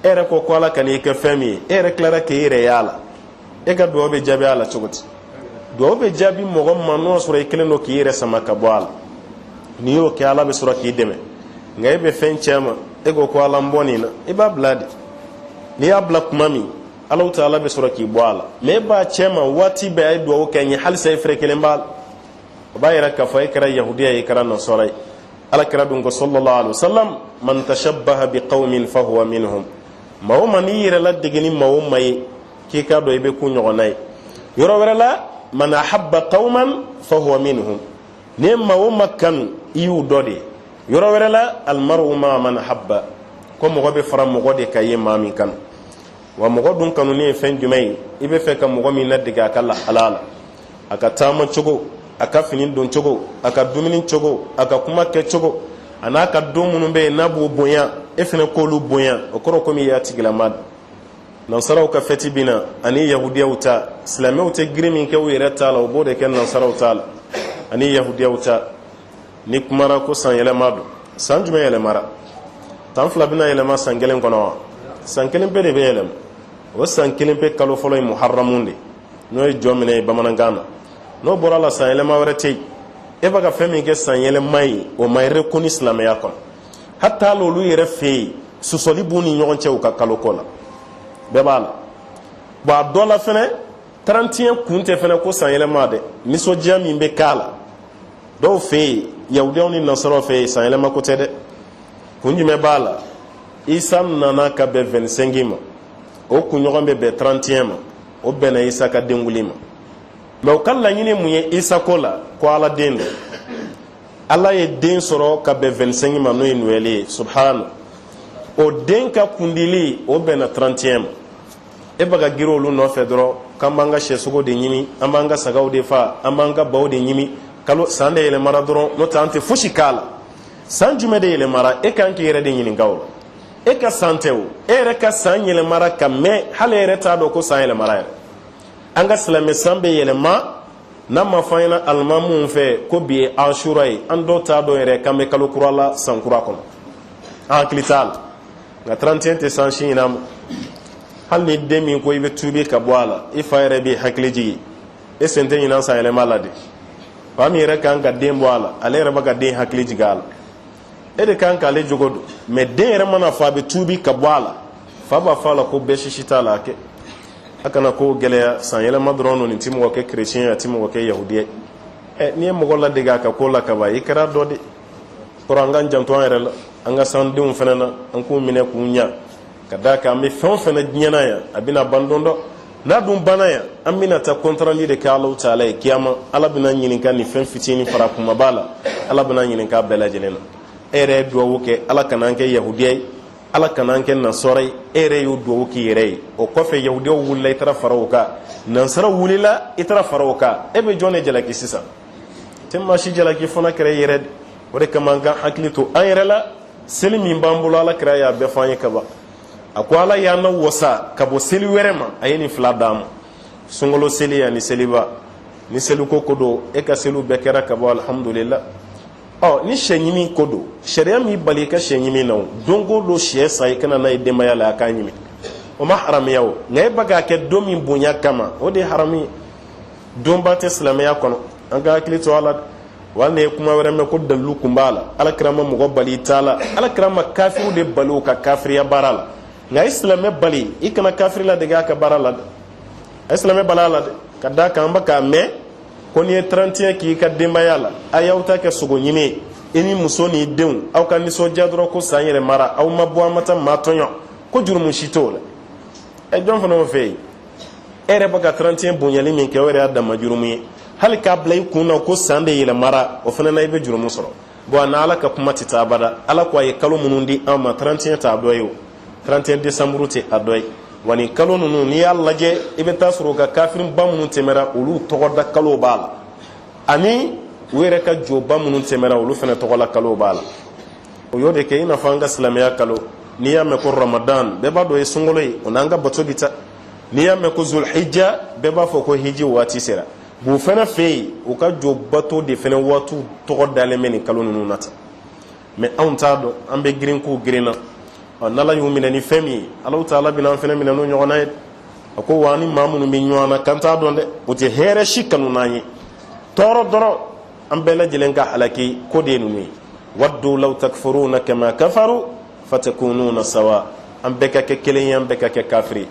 E yɛrɛ ko ko Ala kan'i kɛ fɛn min ye, e yɛrɛ tilara k'e yɛrɛ y'a la. E ka dugawu bɛ jaabi a la cogo di? Dugawu bɛ jaabi mɔgɔ ma n'o y'a sɔrɔ i kɛlen don k'i yɛrɛ sama ka bɔ a la. N'i y'o kɛ, Ala bɛ sɔrɔ k'i dɛmɛ. Nka e bɛ fɛn cɛ ma, e ko ko Ala, n bɔ nin na, i b'a bila de. N'i y'a bila kuma min, Alahu taala bɛ sɔrɔ k'i bɔ a la. Mɛ e b'a cɛ ma waati bɛɛ, a ye dugawu kɛ n ye, halisa e fɛrɛ kelen b'a la. O b'a yira k'a fɔ e kɛra yahudiya ye, e kɛra nasara ye. Ala kira dun ko sallallahu alaihi wasallam: man tashabbaha bi qaumin fahuwa minhum. Maa o maa n'i yɛrɛ ladege ni maa o maa ye, k'i k'a dɔn i bɛ k'u ɲɔgɔnna ye. Yɔrɔ wɛrɛ la, man ahabba qauman fahuwa minhum. N'i ye maa o maa kanu, i y'u dɔ de ye. Yɔrɔ wɛrɛ la, almaru ma man ahabba, ko mɔgɔ bɛ fara mɔgɔ de kan i ye maa min kanu. Wa mɔgɔ dun kanuni ye fɛn jumɛn ye? I bɛ fɛ ka mɔgɔ min ladege a ka lahala la, a ka taama cogo, a ka fini don cogo, a ka dumuni cogo, a ka kuma kɛ cogo, a n'a ka don minnu bɛ yen n'a b'o bonya, e fana k'olu bonya. O kɔrɔ komi i y'a tigilama. Nansaraw ka fɛti bɛ na ani yahudiyaw ta. Silamɛw tɛ girin min kɛ u yɛrɛ ta la, u b'o de kɛ nansaraw ta la ani yahudiyaw ta. Ni kumara ko san yɛlɛma don, san jumɛn yɛlɛmara? 12 bɛna yɛlɛma san kelen kɔnɔ wa? San kelen pe de bɛ yɛlɛma. O san kelen pe kalo fɔlɔ ye muharamu de, n'o ye jɔ minɛ ye bamanankan na. N'o bɔra la, san yɛlɛma wɛrɛ tɛ yen. E b'a ka fɛn min kɛ san yɛlɛma ye, o ma reconnu silamɛya kɔnɔ. Hatta hali olu yɛrɛ fɛ yen, sɔsɔli b'u ni ɲɔgɔn cɛ u ka kalo ko la, bɛɛ b'a la. Bon, a dɔ la fɛnɛ, 31 kun tɛ fɛnɛ ko san yɛlɛma dɛ. Nisɔndiya min bɛ k'a la dɔw fɛ yen, yahudiyaw ni nasaraw fɛ yen, san yɛlɛma ko tɛ dɛ. Kun jumɛn b'a la? Isa nana ka bɛn 25 ma, o kunɲɔgɔn bɛ bɛn 31 ma, o bɛnna Isa ka denkuli ma. Mɛ u ka laɲini mun ye Isa ko la? Ko Ala den don, Ala ye den sɔrɔ ka bɛn 25 ma, n'o ye Noël ye. Subhana, o den ka kundili, o bɛnna 31 ma. E bɛ ka girin olu nɔfɛ dɔrɔn k'an b'an ka sɛsogo de ɲimi, an b'an ka sagaw de fa, an b'an ka baw de ɲimi. Kalo san de yɛlɛmara dɔrɔn, n'o tɛ an tɛ fosi k'a la. San jumɛn de yɛlɛmara? E kan k'i yɛrɛ de ɲininka o la. E ka san tɛ o, e yɛrɛ ka san yɛlɛmara ka mɛn, hali e yɛrɛ t'a dɔn ko san yɛlɛmara yɛrɛ. An ka silamɛ san bɛ yɛlɛma n'a ma fɔ an ɲɛna alimamuw fɛ ko bi ye asura ye, an dɔw t'a dɔn yɛrɛ k'an bɛ kalo kura la, san kura kɔnɔ, an hakili t'a la. Nka 31 tɛ san si ɲin'a ma. Hali ni den min ko i bɛ tuubi ka bɔ a la, i fa yɛrɛ b'i hakili jigin, e sen tɛ ɲinan san yɛlɛma la de. Fa min yɛrɛ kan ka den bɔ a la, ale yɛrɛ bɛ ka den hakili jigin a la. E de kan k'ale jogo don. Mɛ den yɛrɛ mana fɔ a bɛ tuubi ka bɔ a la, fa b'a fɔ a la ko bɛɛ sisi t'a la, a kɛ a kana ko gɛlɛya. San yɛlɛma dɔrɔn don, nin ti mɔgɔ kɛ kerecɛn ye, a ti mɔgɔ kɛ yahudiya ye. Ɛ, n'i ye mɔgɔ ladege a ka ko la kaban, i kɛra dɔ de kɔrɔ. An k'an janto an yɛrɛ la, an ka san denw fana na, an k'u minɛ k'u ɲa, ka d'a kan an bɛ fɛn o fɛn na diɲɛ na yan, a bɛna ban don dɔ. N'a dun banna yan, an bɛna taa compte rendu de kɛ Alahu taala ye kiyama. Ala bɛna ɲininka nin fɛn fitinin fara kumaba la, Ala bɛna ɲininka bɛɛ lajɛlen na. E yɛrɛ ye duwawu kɛ, Ala kana an kɛ yahudiya ye. Ala kana an kɛ nasɔra ye. E yɛrɛ y'o duwawu k'i yɛrɛ ye. O kɔfɛ, yahudiyaw wulila, i taara fara o kan. Nansaraw wulila, i taara fara o kan. E bɛ jɔn de jalaki sisan? Tɛ maa si jalaki fo n'a kɛra i yɛrɛ de. O de kama, an ka hakili to an yɛrɛ la. Seli min b'an bolo, Ala kira y'a bɛɛ fɔ an ye kaban. A ko Ala y'an na wasa ka bɔ seli wɛrɛ ma, a ye nin fila d'an ma, sunkalo seli ani seliba. Ni seliko ko don, e ka seliw bɛɛ kɛra ka bɔ, alhamdulillah. Ɔ, ni sɛ ɲimi ko don, sariya m'i bali i ka sɛ ɲimi na. O don o don, sɛ san, i ka na n'a ye denbaya la, a k'a ɲimi, o ma haramiya. O nka e bɛ k'a kɛ don min bonya kama, o de ye haramu ye. Donba tɛ silamɛya kɔnɔ, an ka hakili to a la. Wa ne ye kuma wɛrɛ mɛn ko dalilu kun b'a la, Ala kira ma mɔgɔ bali t'a la. Ala kira ma kafiriw de bali u ka kafiriya baara la, nka a ye silamɛ bali i kana kafiri ladege a ka baara la dɛ. A ye silamɛ bali a la dɛ, ka d'a kan an bɛ k'a mɛn ko n'i ye 31 k'i ka denbaya la, a y'aw ta kɛ sogo ɲimi ye, i ni muso n'i denw, aw ka nisɔndiya dɔrɔn ko san yɛlɛmara, aw ma bɔ, an ma taa maa tɔɲɔ, ko jurumu si t'o la. Ɛ, jɔn fana y'o fɛ yen? E yɛrɛ bɛ ka 31 bonyali min kɛ, o yɛrɛ y'a dama jurumu ye. Hali k'a bila i kun na ko san de yɛlɛmara, o fana na i bɛ jurumu sɔrɔ. Bon, a n'Ala ka kuma tɛ taa abada. Ala ko a ye kalo minnu di an ma, 31 t'a dɔ ye, o 31 décembre tɛ a dɔ ye. Wa nin kalo ninnu, n'i y'a lajɛ, i bɛ taa sɔrɔ u ka kafirinba minnu tɛmɛra, olu tɔgɔda kalow b'a la, ani u yɛrɛ ka joba minnu tɛmɛra, olu fana tɔgɔla kalow b'a la. O y'o de kɛ i n'a fɔ an ka silamɛya kalo. N'i y'a mɛn ko Ramadan, bɛɛ b'a dɔn o ye sunkalo ye, o n'an ka bato bi taa. N'i y'a mɛn ko Zulhijja, bɛɛ b'a fɔ ko hiji waati sera. B'u fana fɛ yen, u ka jo bato de fana waatiw tɔgɔ dalen bɛ nin kalo ninnu na ten. Mais anw t'a dɔn, an bɛ girin k'u girinna. Ɔ, n'Ala y'u minɛ ni fɛn min ye, Alahu taala bɛna an fana minɛ n'o ɲɔgɔnna ye. A ko wa ni maa minnu bɛ ɲɔgɔn na k'an t'a dɔn dɛ, o tɛ hɛrɛ si kanu n'an ye, tɔɔrɔ dɔrɔn, an bɛɛ lajɛlen ka halaki ko de ye ninnu ye. Waddu law takfuruna kama kafaru fatakununa sawa. An bɛɛ ka kɛ kelen ye, an bɛɛ ka kɛ kafiri.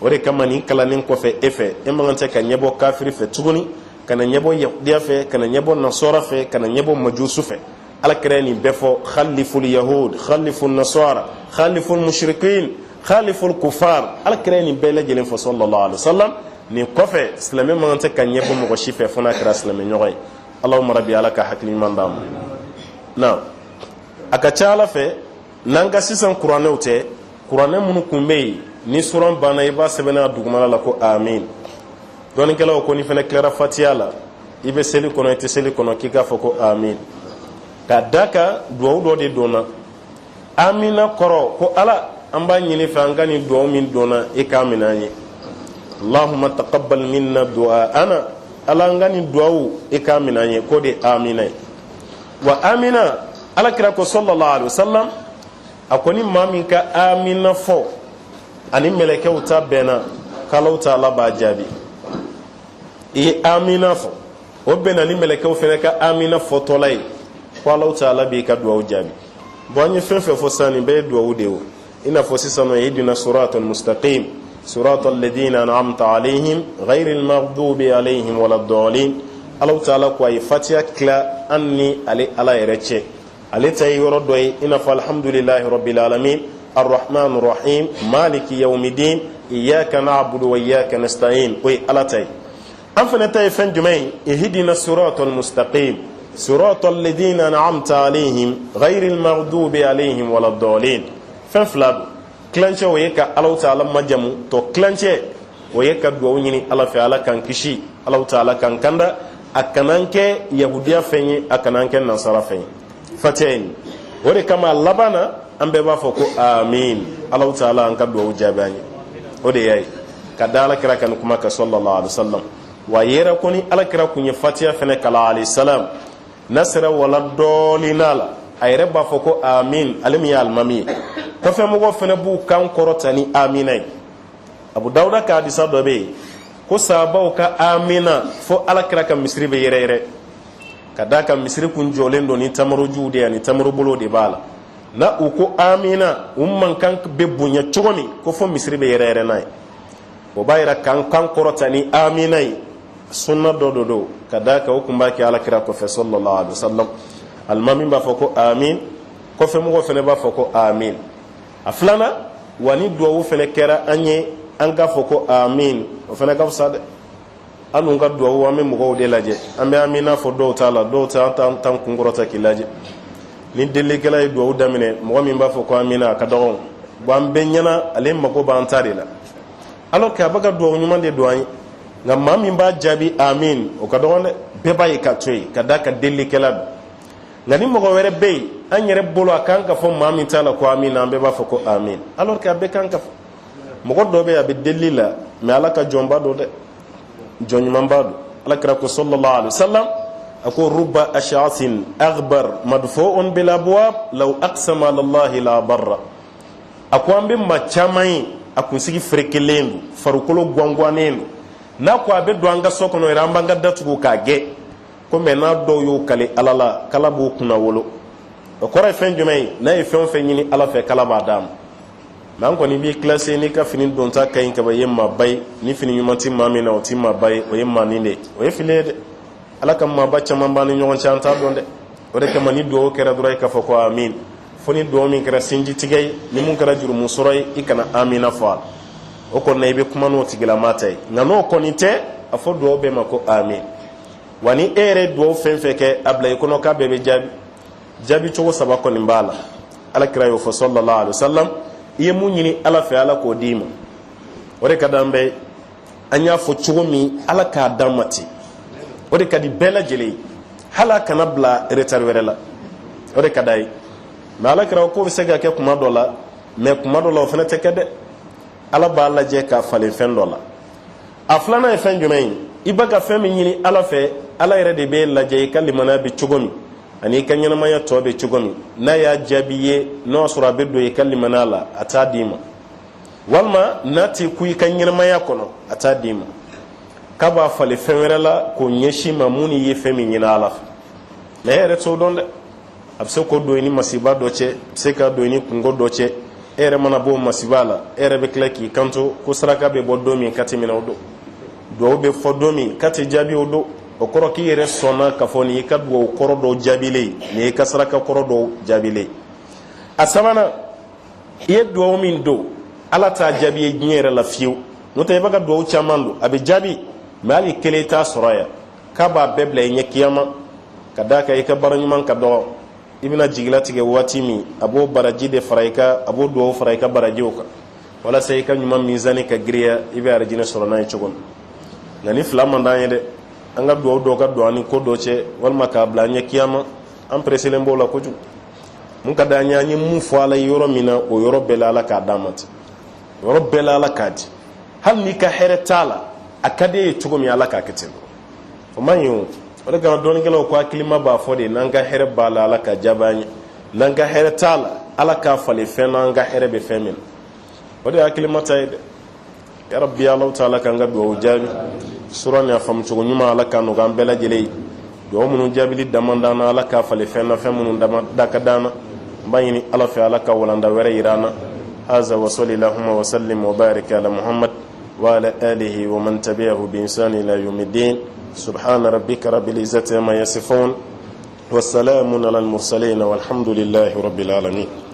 O de kama, nin kalannen kɔfɛ e fɛ, e man kan tɛ ka ɲɛbɔ kafiri fɛ tuguni, ka na ɲɛbɔ yahudiya fɛ, ka na ɲɛbɔ nasɔra fɛ, ka na ɲɛbɔ majusu fɛ. Ala kira ye nin bɛɛ fɔ: khaliful yahud, khaliful nasara, khaliful mushrikin, khaliful kufar. Ala kira ye nin bɛɛ lajɛlen fɔ, sallallahu alaihi wasallam. Nin kɔfɛ, silamɛ man kan tɛ ka ɲɛbɔ mɔgɔ si fɛ fo n'a kɛra silamɛ ɲɔgɔn ye. Allahumma rabbi, Ala ka hakili ɲuman d'an ma. Na a ka ca Ala fɛ, n'an ka sisan kuranɛw tɛ, kuranɛ minnu kun bɛ yen, ni suran banna, i b'a sɛbɛnna a dugumana la ko amin. Dɔnnikɛlaw ko ni fana tilara Fatiya la, i bɛ seli kɔnɔ, i tɛ seli kɔnɔ, k'i k'a fɔ ko amin, ka da kan duwawu dɔ de donna. Amina kɔrɔ ko Ala, an b'a ɲini fɛ, an ka nin duwawu min donna, i k'a minɛ an ye. Allahumma taqabbal minna du'aana. Ala, an ka nin duwawu, i k'a minɛ an ye. K'o de amina ye. Wa amina, Ala kira ko, sallallahu alaihi wasallam, a ko ni maa min ka amina fɔ ani mɛlɛkɛw ta bɛnna, k'Alahu taala b'a jaabi. I ye amina fɔ, o bɛnna ni mɛlɛkɛw fana ka amina fɔtɔla ye, ko Alahu taala b'i ka duwawu jaabi. Bon, an ye fɛn fɛn fɔ sisan, nin bɛɛ ye duwawu de ye. O i n'a fɔ sisan nɔ, ihdina siratal mustaqim, siratal ladina an'amta alayhim ghayril maghdubi alayhim waladdallin. Alahu taala ko a ye Fatiya tila an ni ale Ala yɛrɛ cɛ. Ale ta ye yɔrɔ dɔ ye, i n'a fɔ alhamdulillahi rabbil alamin, arrahman rahim, maliki yawmiddin, iyyaka na'budu wa iyyaka nasta'in, o ye Ala ta ye. An fana ta ye fɛn jumɛn ye? Ihdina siratal mustaqim, siratal ladina an'amta alayhim ghayril maghdubi alayhim waladdallin. Fɛn fila don. Tilancɛ, o ye ka Alahu taala majamu. Tɔ tilancɛ, o ye ka duwawu ɲini Ala fɛ, Ala k'an kisi, Alahu taala k'an kanda, a kana an kɛ yahudiya fɛn ye, a kana an kɛ nasara fɛn ye. Fatiya ye nin. O de kama, a laban na, an bɛɛ b'a fɔ ko amin, Alahu taala an ka duwawu jaabi an ye. O de y'a ye ka da Ala kira ka nin kuma kan, sallallahu alaihi wasallam. Wa yɛrɛ ko ni Ala kira kun ye Fatiya fɛnɛ kalan, alayhi salam, n'a sera wala dɔɔnin la, a yɛrɛ b'a fɔ ko amin. Ale min ye alimami ye, kɔfɛ mɔgɔw fɛnɛ b'u kan kɔrɔta ni amina ye. Abu Dawuda ka hadisa dɔ bɛ yen ko sahabaw ka amina fo Ala kira ka misiri bɛ yɛrɛ yɛrɛ, ka d'a kan misiri kun jɔlen don ni tamarojuw de ye, ani tamarobolo de b'a la. Na u ko amina, u mankan bɛ bonya cogo min ko fo misiri bɛ yɛrɛ yɛrɛ n'a ye. O b'a yira k'an kan kɔrɔta ni amina ye sunna dɔ do don, ka d'a kan o kun b'a kɛ Ala kira kɔfɛ, sallallahu alaihi wasallam. Alimami b'a fɔ ko amin, kɔfɛ mɔgɔw fana b'a fɔ ko amin. A filanan, wa ni duwawu fana kɛra an ye, an k'a fɔ ko amin, o fana ka fisa dɛ. An dun ka duwawu, an bɛ mɔgɔw de lajɛ, an bɛ amina fɔ dɔw t'a la, dɔw t'a tan kun kɔrɔta k'i lajɛ. Ni delilikɛla ye duwawu daminɛ, mɔgɔ min b'a fɔ ko amina, a ka dɔgɔn. Bon, an bɛɛ ɲɛna ale mago b'an ta de la, alors que a bɛ ka dugawu ɲuman de don an ye. Nka maa min b'a jaabi amin, o ka dɔgɔn dɛ. Bɛɛ b'a ye ka to yen ka d'a kan delilikɛla don. Nka ni mɔgɔ wɛrɛ bɛ yen, an yɛrɛ bolo a kan ka fɔ maa min t'a la ko amin, an bɛɛ b'a fɔ ko amin, alors que a bɛɛ kan ka fɔ. Mɔgɔ dɔ bɛ yen, a bɛ delili la, mais Ala ka jɔnba don dɛ, jɔn ɲumanba don. Ala kira ko sallallahu alaihi wasallam, a ko rubba ash'asin aghbar madfu'un bil abwab law aqsama ala Allahi la barra. A ko an bɛ maa caman ye, a kunsigi ferekelen don, farikolo gwangwannen don, n'a ko a bɛ don an ka so kɔnɔ yɛrɛ, an b'an ka da tugu k'a gɛn ko. Mais n'a dɔw y'o kali Ala la, k'Ala b'o kunna wolo. O kɔrɔ ye fɛn jumɛn ye? N'a ye fɛn o fɛn ɲini Ala fɛ, k'Ala b'a d'a ma. Mais an kɔni b'i kilase n'i ka fini donta ka ɲi kaban, i ye maaba ye. Ni fini ɲuman ti maa min na, o ti maaba ye, o ye maanin de ye. O ye fili ye dɛ. Ala ka maaba caman b'an ni ɲɔgɔn cɛ, an t'a dɔn dɛ. O de kama, ni dugawu kɛra dɔrɔn, i k'a fɔ ko amin. Fo ni dugawu min kɛra sinji tigɛ ye, ni mun kɛra jurumu sɔrɔ ye, i kana amina fɔ a la. O kɔni na, i bɛ kuma n'o tigilama ta ye. Nka n'o kɔni tɛ, a fɔ dugawu bɛɛ ma ko amin. Wa ni e yɛrɛ ye dugawu fɛn fɛn kɛ, a bila i kɔnɔ k'a bɛɛ bɛ jaabi. Jaabi cogo saba kɔni b'a la, Ala kira y'o fɔ sallallahu alaihi wasallam. I ye mun ɲini Ala fɛ, Ala k'o d'i ma, o de ka d'an bɛɛ ye. An y'a fɔ cogo min, Ala k'a d'an ma ten, o de ka di bɛɛ lajɛlen ye. Hali a kana bila retard wɛrɛ la, o de ka d'a ye. Mais Ala kira k'o bɛ se ka kɛ kuma dɔ la, mais kuma dɔ la, o fana tɛ kɛ dɛ. Ala b'a lajɛ k'a falen fɛn dɔ la. A filanan ye fɛn jumɛn ye? I b'a ka fɛn min ɲini Ala fɛ, Ala yɛrɛ de b'e lajɛ, i ka limaniya bɛ cogo min ani i ka ɲɛnamaya tɔ bɛ cogo min. N'a y'a jaabi ye, n'o y'a sɔrɔ a bɛ don i ka limaniya la, a t'a d'i ma. Walima n'a t'i ku i ka ɲɛnamaya kɔnɔ, a t'a d'i ma. K'a b'a falen fɛn wɛrɛ la k'o ɲɛsin ma mun n'i ye fɛn min ɲini Ala fɛ. Mais e yɛrɛ t'o dɔn dɛ. A bɛ se k'o don i ni masiba dɔ cɛ, a bɛ se ka don i ni kunko dɔ cɛ. E yɛrɛ mana bɔ o masiba la, e yɛrɛ bɛ tila k'i kanto ko saraka bɛ bɔ don min k'a tɛ minɛ o don, duwawu bɛ fɔ don min k'a tɛ jaabi o don. O kɔrɔ k'i yɛrɛ sɔnna k'a fɔ nin y'i ka duwawu kɔrɔ dɔw jaabilen ye, nin y'i ka saraka kɔrɔ dɔw jaabilen ye. A sabanan, i ye duwawu min don, Ala t'a jaabi ye diɲɛ yɛrɛ la fiyewu. N'o tɛ, i b'a ka duwawu caman don, a bɛ jaabi, mais hali kelen t'a sɔrɔ yan. K'a b'a bɛɛ bila i ɲɛ kiyama, ka d'a kan i ka baara ɲuman ka dɔgɔ. I bɛna jigilatigɛ waati min, a b'o baraji de fara i ka, a b'o duwawu fara i ka barajiw kan, walasa i ka ɲuman mizani ka giriya, i bɛ arijinɛ sɔrɔ n'a ye cogo min. Nka ni fila man d'an ye dɛ. An ka duwawu dɔw ka don an ni ko dɔ cɛ, walima k'a bila an ɲɛ kiyama, an pereselen b'o la kojugu. Mun ka d'an ye? An ye mun fɔ Ala ye yɔrɔ min na, o yɔrɔ bɛɛ la, Ala k'a d'an ma ten. O yɔrɔ bɛɛ la, Ala k'a di. Hali n'i ka hɛrɛ t'a la, a ka di e ye cogo min, Ala k'a kɛ ten. O man ɲi o. O de kama, dɔnnikɛlaw ko hakilima b'a fɔ de: n'an ka hɛrɛ b'a la, Ala ka jaabi an ye; n'an ka hɛrɛ t'a la, Ala k'a falen fɛn na an ka hɛrɛ bɛ fɛn min na. O de ye hakilima ta ye dɛ. Ya rabbi, Alahu taala k'an ka dugawu jaabi. Sura nin a faamucogo ɲuman, Ala k'a nɔgɔya an bɛɛ lajɛlen ye. Dugawu minnu jaabili dama d'an na, Ala k'a falen fɛn na, fɛn minnu da ka d'an na. N b'a ɲini Ala fɛ, Ala ka walanda wɛrɛ yira an na. Haza wa salli lahuma wa sallim wa barik ala Muhammad wa ala alihi wa man tabi'ahu bi ihsan ila yawmiddin. Subhana rabbika rabbil izzati amma yasifun wa salamun ala al mursalin, walhamdulillahi rabbil alamin.